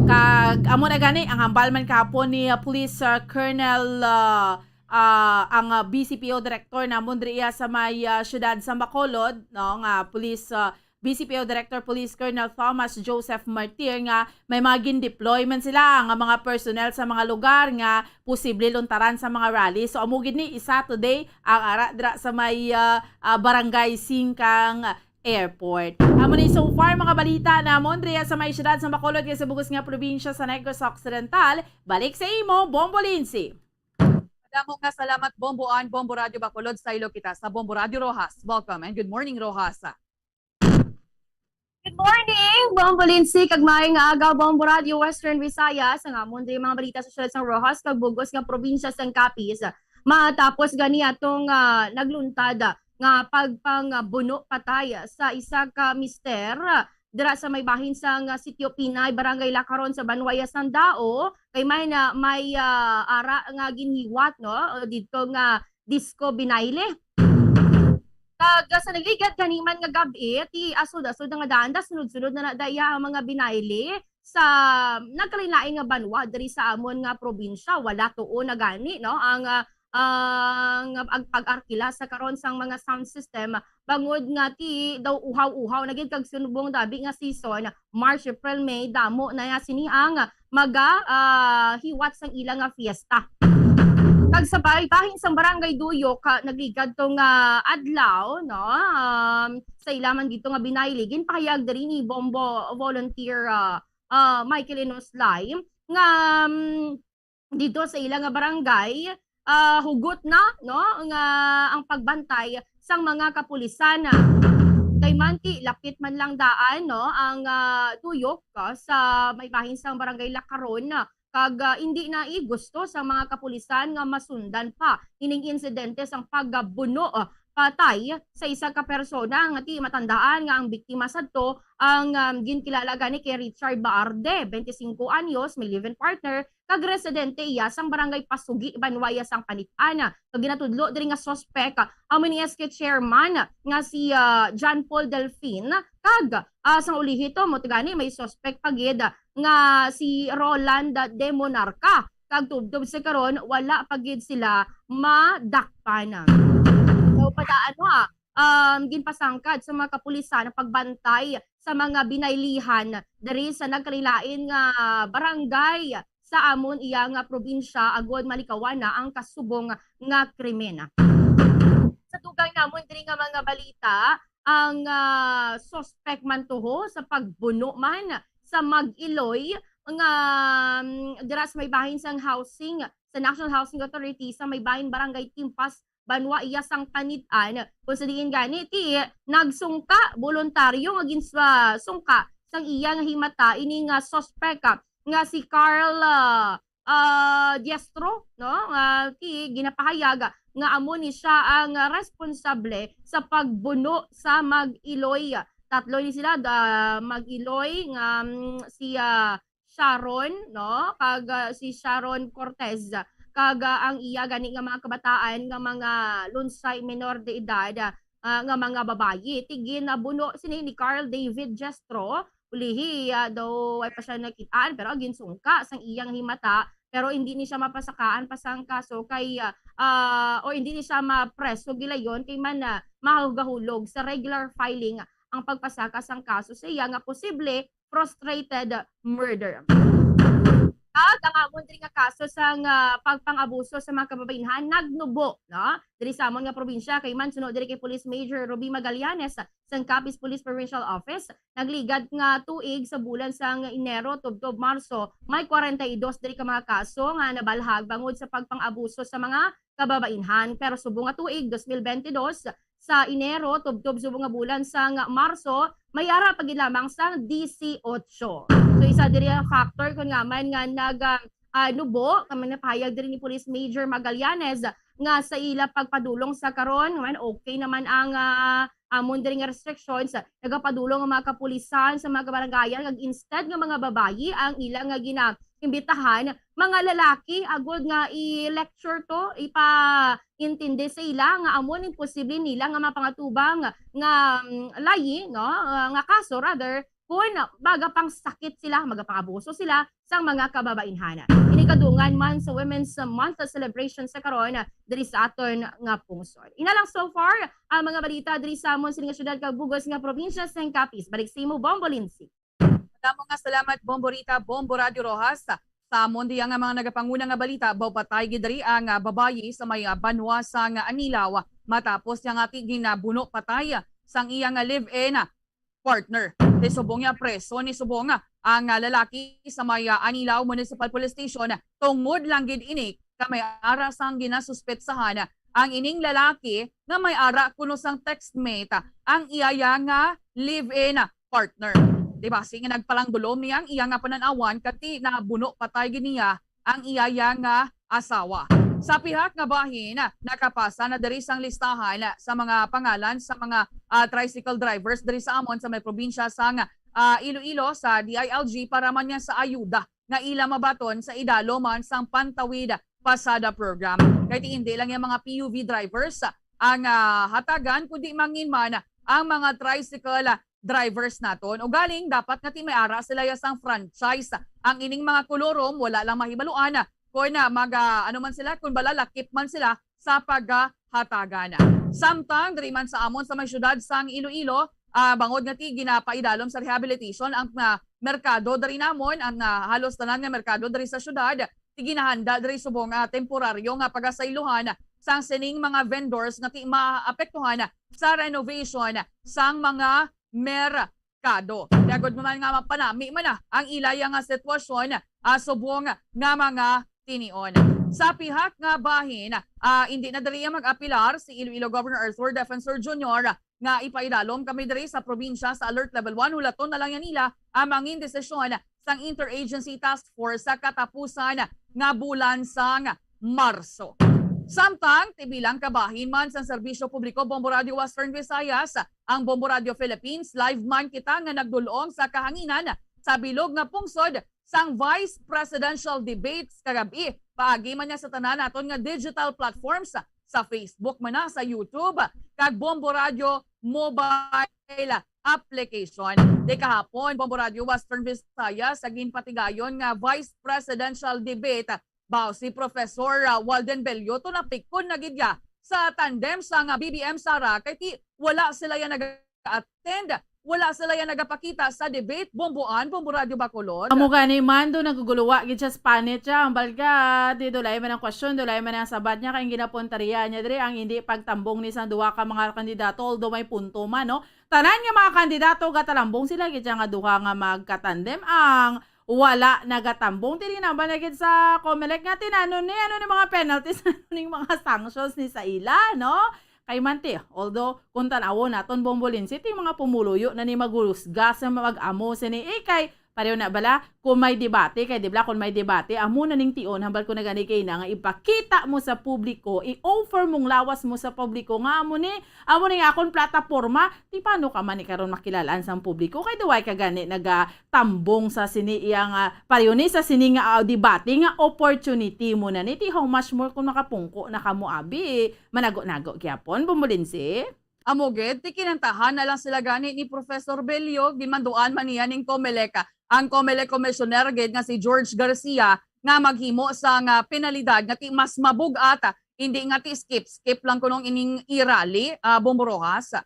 Kag amo na gani ang hambal man kahapon ni, ah, Police, ah, Colonel, ah, ah, ang, ah, B C P O Director namon diri iya sa may, ah, siyudad sa Bacolod, no, nga Police, ah, B C P O Director Police Colonel Thomas Joseph Martir nga may mga gin-deploy man sila nga mga personnel sa mga lugar nga posible luntaran sa mga rally. So, amo gid ni isa today ang ara dira sa may, ah, ah, Barangay Singkang Airport. Amo ni so far mga balita namon diri sa may siyudad sa Bacolod kag sa bug-os nga probinsya sa Negros Occidental. Balik sa imo, Bombo Lindsay. Madamo nga salamat, Bombo Ann, Bombo Radyo Bacolod. Saylo kita sa Bombo Radyo Roxas. Welcome and good morning, Roxas. Good morning, Bombo Lindsay, kag maayong aga, Bombo Radyo Western Visayas. Ang amon diri mga balita sa siyudad sang Roxas kag bug-os nga probinsya sang Capiz. Matapos gani atong, ah, nagluntad, ah, nga pagpangbuno patay sa isa ka mister, ah, dira sa may bahin sang, ah, Sitio Pinay, Barangay Lacaron sa Banwaya sang Dao, kay may na, may, ah, ara nga ginhiwat, no, didto nga disco binayle. Kag sa nagligad gani man nga gab-i, ti asod-asod na nga daan, da sunod-sunod na na daya ang mga binayle sa nagkalain-lain nga banwa diri sa amon nga probinsya. Wala tuo na gani, no, ang, ah, ang ag-, pag-arkila sa karon sang mga sound system, bangod nga ti daw uhaw-uhaw na gid kag subong dabi nga season, March, April, May, damo na ya sini ang maga, ah, hiwat sang ila nga fiesta. Kag sa bay-, bahin sang Barangay Duyok, ah, nagligad to nga adlaw, no? Um, sa ila man dito nga binayle, ginpahayag diri ni Bombo Volunteer, ah, ah, Michael Inoslay nga, um, dito sa ila nga barangay, ah, hugot na, no, nga ang pagbantay sang mga kapulisan. Kay man ti lapit man lang daan, no, ang, ah, Duyok, ah, sa may bahin sang Barangay Lacaron, kag, ah, indi na i gusto sa mga kapulisan nga masundan pa ining insidente sang pagbuno, ah, patay sa isa ka persona nga ti matandaan nga ang biktima sadto ang, um, ginkilala gani kay Richard Baarde, twenty-five anyos, may live-in partner, kag residente iya sang Barangay Pasugi, Banwaya sang Panit-an. Kag ginatudlo diri nga suspek amo ni S K chairman nga si, ah, John Paul Delfin, kag, ah, sang ulihi to, mo gani may suspek pa gid nga si Roland De Monarca. Kag tubtob sa karon, wala pa gid sila madakpan. So, padaan, ha, um, ginpasangkad sa mga kapulisan ang pagbantay sa mga binaylihan diri sa nagkalain-lain nga barangay sa amon iya nga probinsya agod malikawan na ang kasubong nga krimen. Sa dugang namon diri nga mga balita, ang, ah, suspek man tuho sa pagbuno man sa mag-iloy nga, mm, dira sa may bahin sang housing, sa National Housing Authority, sa may bahin Barangay Timpas, banwa iya sang Panit-an, kung sa diin gani ti nagsungka, boluntaryo nga gins-, ah, sungka sang iya nga himata ini nga suspek, ah, nga si Carl, ah, ah, Diestro, no? Nga ti ginapahayag nga amo ni siya ang, ah, responsable sa pagbuno sa Mag-Iloy. Tatlo ni sila, da, Mag-Iloy nga, mm, si, ah, Sharon, no? Kag, ah, si Sharon Cortez. Kag, ah, ang iya gani nga mga kabataan nga mga lunsay, menor de edad, ah, nga mga babayi. Ti ginabuno sini ni Carl David Jestro. Ulihi, ah, daw ay pa siya nakit-an, pero ginsungka sang iyang himata, pero hindi ni siya mapasakaan pa sang kaso kay, ah, ah, o hindi ni siya mapreso gilayon kay man, ah, mahugahulog sa regular filing ang pagpasaka sang kaso sa iya nga posible frustrated murder. Kag ang amon diri nga kaso sang, ah, pagpang-abuso sa mga kababainhan nagnubo, no? Diri sa amon nga probinsya kay man suno diri kay Police Major Ruby Magallanes sang Capiz Police Provincial Office, nagligad nga tuig sa bulan sang Enero tubtob Marso, may kwarenta y dos diri ka mga kaso nga nabalhag bangod sa pagpang-abuso sa mga kababainhan. Pero subong nga tuig dos mil bente dos, sa Enero tubtob subong nga bulan sang Marso, may ara pa gid lamang sang disiotso. So, isa diri ang factor kun nga man nga nag, ah, ah, nubo, nga man napahayag diri ni Police Major Magallanes nga sa ila pagpadulong sa karon, nga man okay naman ang, ah, amon diri nga restrictions, nagapadulong ang mga kapulisan sa mga kabarangayan, kag instead nga mga babayi ang ila nga gina-, imbitahan, mga lalaki, agud nga i-lecture to, ipaintindi sa ila nga amo ning posible nila nga mapangatubang nga, mm, layi, no, ah, nga kaso, rather, kun magapangsakit sila, magapang-abuso sila sang mga kababainhana. Ini kadungan man sa Women's Month celebration sa karon diri sa aton nga pungsod. Ina lang so far ang mga balita diri sa amon sini nga syudad kag bug-os nga probinsya sang Capiz. Balik sa imo, Bombo Lindsay. Madamo nga salamat, Bombo Rita, Bombo Radio Rojas. Sa amon diya nga mga nagapanguna nga balita, baw patay gid diri ang, ah, babayi sa may, ah, banwa sang Anilao, matapos niya nga ti ginabuno patay sang iya nga live-in partner. Ti subong niya preso ni subong, ah, ang, ah, lalaki sa may, ah, Anilao Municipal Police Station tungod lang gid ini ka may ara sang ginasuspetsahan ang ining lalaki nga may ara kuno sang textmate ang iya nga live-in partner. Di ba? Sige, nagpalanggulom niya ang iya nga panan-awan kag ti nabuno patay gid niya ang iya nga asawa. Sa pihak nga bahin, nakapasa na diri sang listahan sa mga pangalan sa mga, ah, tricycle drivers diri sa amon sa may probinsya sang, ah, Iloilo sa D I L G para man niya sa ayuda nga ila mabaton sa idalo man sang Pantawid Pasada Program. Kay ti hindi lang yung mga P U V drivers ang, ah, hatagan, kundi mangin man ang mga tricycle drivers naton. Ugaling, dapat nga ti may ara sila ya sang franchise. Ang ining mga kolorom, wala lang mahibaluan kun, ah, mag, ah, ano man sila, kun bala lakip man sila sa paghatagan. Samtang diri man sa amon sa may syudad sang Iloilo, ah, bangod nga ti ginapaidalom sa rehabilitation ang, ah, merkado diri namon, ang, ah, halos tanan nga merkado diri sa syudad, ti ginahanda diri subong, ah, temporaryo nga pagasaylohan sang sining mga vendors nga ti maapektuhan sa renovation sang mga merkado. Kaya gud man nga mapanami man na ang ilaya nga sitwasyon, ah, subong nga mga tinion. Sa pihak nga bahin, ah, hindi na diri mag-apilar si Iloilo Governor Arthur Defensor Junior nga ipaidalom kami diri sa probinsya sa Alert Level one, hulaton na lang yan nila ang mangin desisyon sang Interagency Task Force sa katapusan nga bulan sang Marso. Samtang, ti bilang kabahin man sang serbisyo publiko, Bombo Radio Western Visayas, ang Bombo Radio Philippines, live man kita nga nagdul-ong sa kahanginan sa bilog nga pungsod sang Vice Presidential Debates kagab-i. Paagi man niya sa tanan naton nga digital platforms, sa Facebook man na, sa YouTube, kag Bombo Radio mobile application. Di kahapon, Bombo Radio Western Visayas sa ginpatigayon nga Vice Presidential Debate, baw si Professor, ah, Walden Bello, to napikon na gid ya sa tandem sang, ah, B B M Sara, kay ti wala sila ya nag-attend, wala sila ya nagapakita sa debate, Bomboan, Bombo Radio Bacolod. Amo gani man, do naguguluwa gid siya sa panit siya. Ang balga, di dulay man ang question, dulay man ang sabat niya, kay ang ginapuntarya niya diri, ang hindi pagtambong ni sang duha ka mga kandidato, although may punto man, no? Tanan nga mga kandidato, gatalambong sila gid siya nga duha nga magkatandem. Ang wala nagatambong, tininan ba na gid sa Comelec nga tinanon ni, ano ni mga penalties, ano ning mga sanctions ni sa ila, no? Kay man ti, although kung tan-awon naton, Bombo Lindsay, ti mga pumuluyo na ni maghusga sa mag-amo sini, eh, kay pareho na bala kung may debate, kay di bala kung may debate, amo na ning tion, hambal ko na gani kay na nga ipakita mo sa publiko, i-offer mong lawas mo sa publiko nga amo ni, amo ni nga akon plataporma, ti paano ka man ni karon makilalaan sang publiko, kay duway ka gani nagatambong sa sini iya nga, pareho ni sa sini nga, ah, debate nga opportunity mo na ni, ti how much more kung makapungko na kamo abi, manago-nago gyapon, Bombo Lindsay. Amo gid, ti kinantahan na lang sila gani ni Professor Bello, ginmanduan man niya ning Comelec. Ang Comelec Commissioner gid nga si George Garcia nga maghimo sang penalidad nga ti mas mabug-at, hindi nga ti skip-skip lang kunong ining i-rally, ah, Bombo Rojas.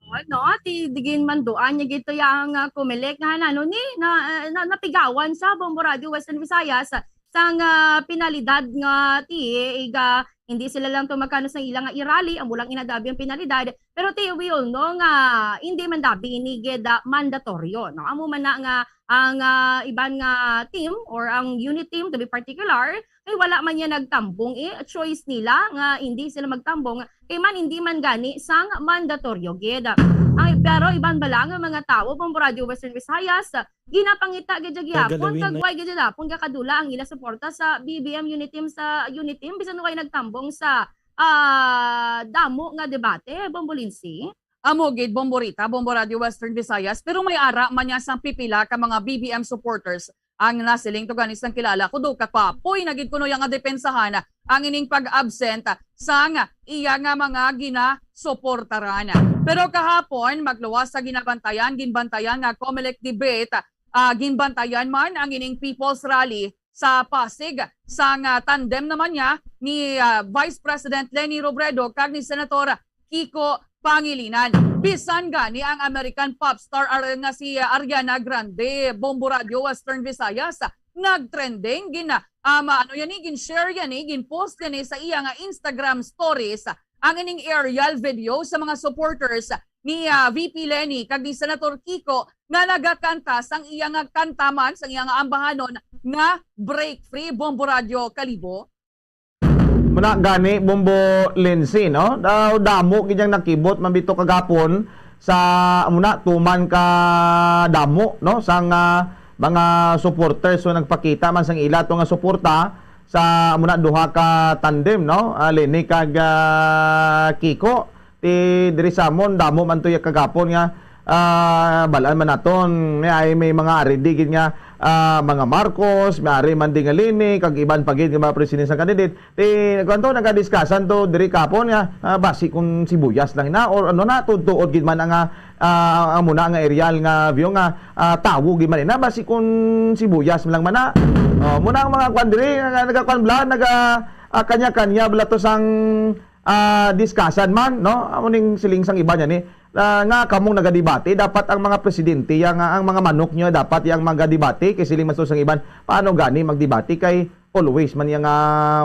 Oo, no? Ti di ginmanduan niya gid to yang, ah, Comelec nga hanano ni na, ah, na, napigawan sa Bombo Radio Western Visayas sang, ah, penalidad nga ti iga hindi sila lang to magkano sa ila nga i-rally, amo lang inadabi ang penalidad. Pero ti we all know nga hindi man dabi ini gid, ah, mandatoryo, no? Amo man na nga ang, ah, iban nga team or ang unit team, to be particular, kay wala man niya nagtambong, eh, choice nila nga hindi sila magtambong, kay man hindi man gani sang mandatoryo gid. Ang, pero iban bala nga mga tawo, Bombo Radio Western Visayas, ginapangita gid gihapon, kag way gid gihapon gakadula ang ila suporta sa B B M unit team, sa unit team, bisan way nagtambong sa, ah, damo nga debate, Bombo Lindsay. Amo gid, Bombo Rita, Bombo Radio Western Visayas, pero may ara man niya sang pipila ka mga B B M supporters ang nasiling to gani sang kilala ko, do kakwapoy na gid kuno iya nga depensahan ang ining pag-absent sang iya nga mga ginasuportaran. Pero kahapon, magluwas sa ginabantayan, ginbantayan nga Comelec debate, ah, ginbantayan man ang ining People's Rally sa Pasig sang, ah, tandem naman niya ni, ah, Vice President Leni Robredo kag ni Senator Kiko Pangilinan. Bisan gani ang American pop star ar-, nga si Ariana Grande, Bombo Radio Western Visayas, nagtrending, gin, um, ano yan ni, gin-share yan ni, gin-post yan ni sa iya nga Instagram stories ang ining aerial video sa mga supporters ni, ah, V P Leni kag ni Senator Kiko nga nagakanta sang iya nga kanta man sang iya nga ambahanon nga Break Free, Bombo Radio Kalibo. Muna gani, Bombo Lindsay, no? Daw damo gid ang nakibot man bito kagapon sa, muna, tuman ka damo, no, sang, ah, mga supporters, so nagpakita man sang ila to nga suporta sa, muna, duha ka tandem, no? Ah, Leni kag, ah, Kiko. Ti diri sa amon, damo man to ya kagapon nga, ah, balaan man naton, may, ay, may mga ari di gid nga, ah, mga Marcos, may ari man di nga Leni, kag iban pa gid nga mga presidential candidate. Ti, kuwan to, nagadiskasan to diri kapon nga, ah, basi kung sibuyas lang na, or ano na, tuod-tuod gid man ang, ah, ah, amo na nga aerial nga view nga, ah, tawo gid man na, basi kung sibuyas lang man na. Oh, muna ang mga kuwan diri, nga nagakuwan bala, naga, ah, kanya-kanya bala to sang, ah, diskasan man, no? Amo ning siling sang iba niya ni, ah, nga kamong nagadebate, dapat ang mga presidente, ya nga ang mga manok niyo, dapat yang magadebate, kay siling man to sang iban, paano gani magdebate kay always man ya nga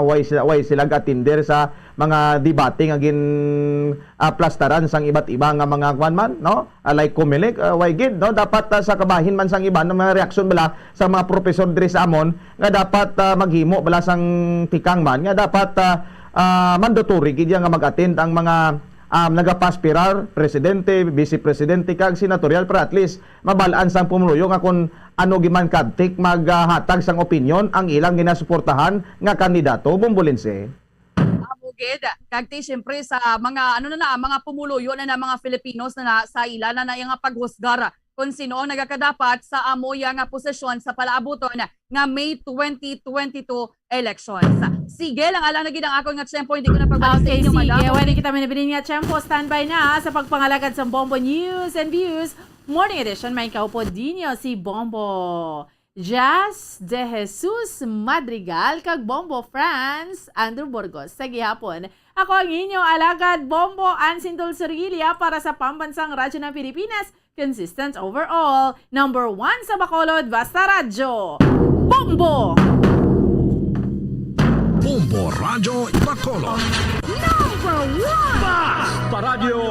way sila, way sila ga-attender sa mga debate nga gin, ah, plastaran sang iba't iba nga mga kwan man, no? Ah, like Comelec, ah, way gid, no? Dapat, ah, sa kabahin man sang iban, ang mga reaksyon bala sa mga professor diri sa amon, nga dapat, ah, maghimo bala sang tikang man, nga dapat, ah, ah, mandatory gid ya nga mag-attend ang mga, um, nagapaspirar, presidente, vice presidente, kag senatorial, para at least mabal-an sang pumuluyo nga kung ano gid man kadtik maghatag sang opinyon ang ilang ginasuportahan nga kandidato, Bombo Lindsay. Amo gid. Kag ti, siyempre, sa mga, ano na na, mga pumuluyo na na, mga Filipinos na na, sa ila na na iya nga paghusgar kung sino ang nagakadapat sa amo iya nga posisyon sa palaabuton nga May twenty twenty-two elections. Sige lang, alang na gid ang akon nga tiyempo, hindi ko na pagbalik sa Okay, inyo, sige. Madam. Wala kita minabilin nga tiyempo. Standby na sa pagpangalagad sa Bombo News and Views Morning Edition. May kaupod dinyo si Bombo Jazz De Jesus Madrigal kag Bombo France Andrew Burgos. Sa gihapon, ako ang inyong alagad, Bombo Ansin Dulce Reguilla, para sa Pambansang Radyo ng Pilipinas, consistent overall, number one sa Bacolod, basta radyo. Bombo! Bombo Radyo Bacolod. Number one! Basta radyo!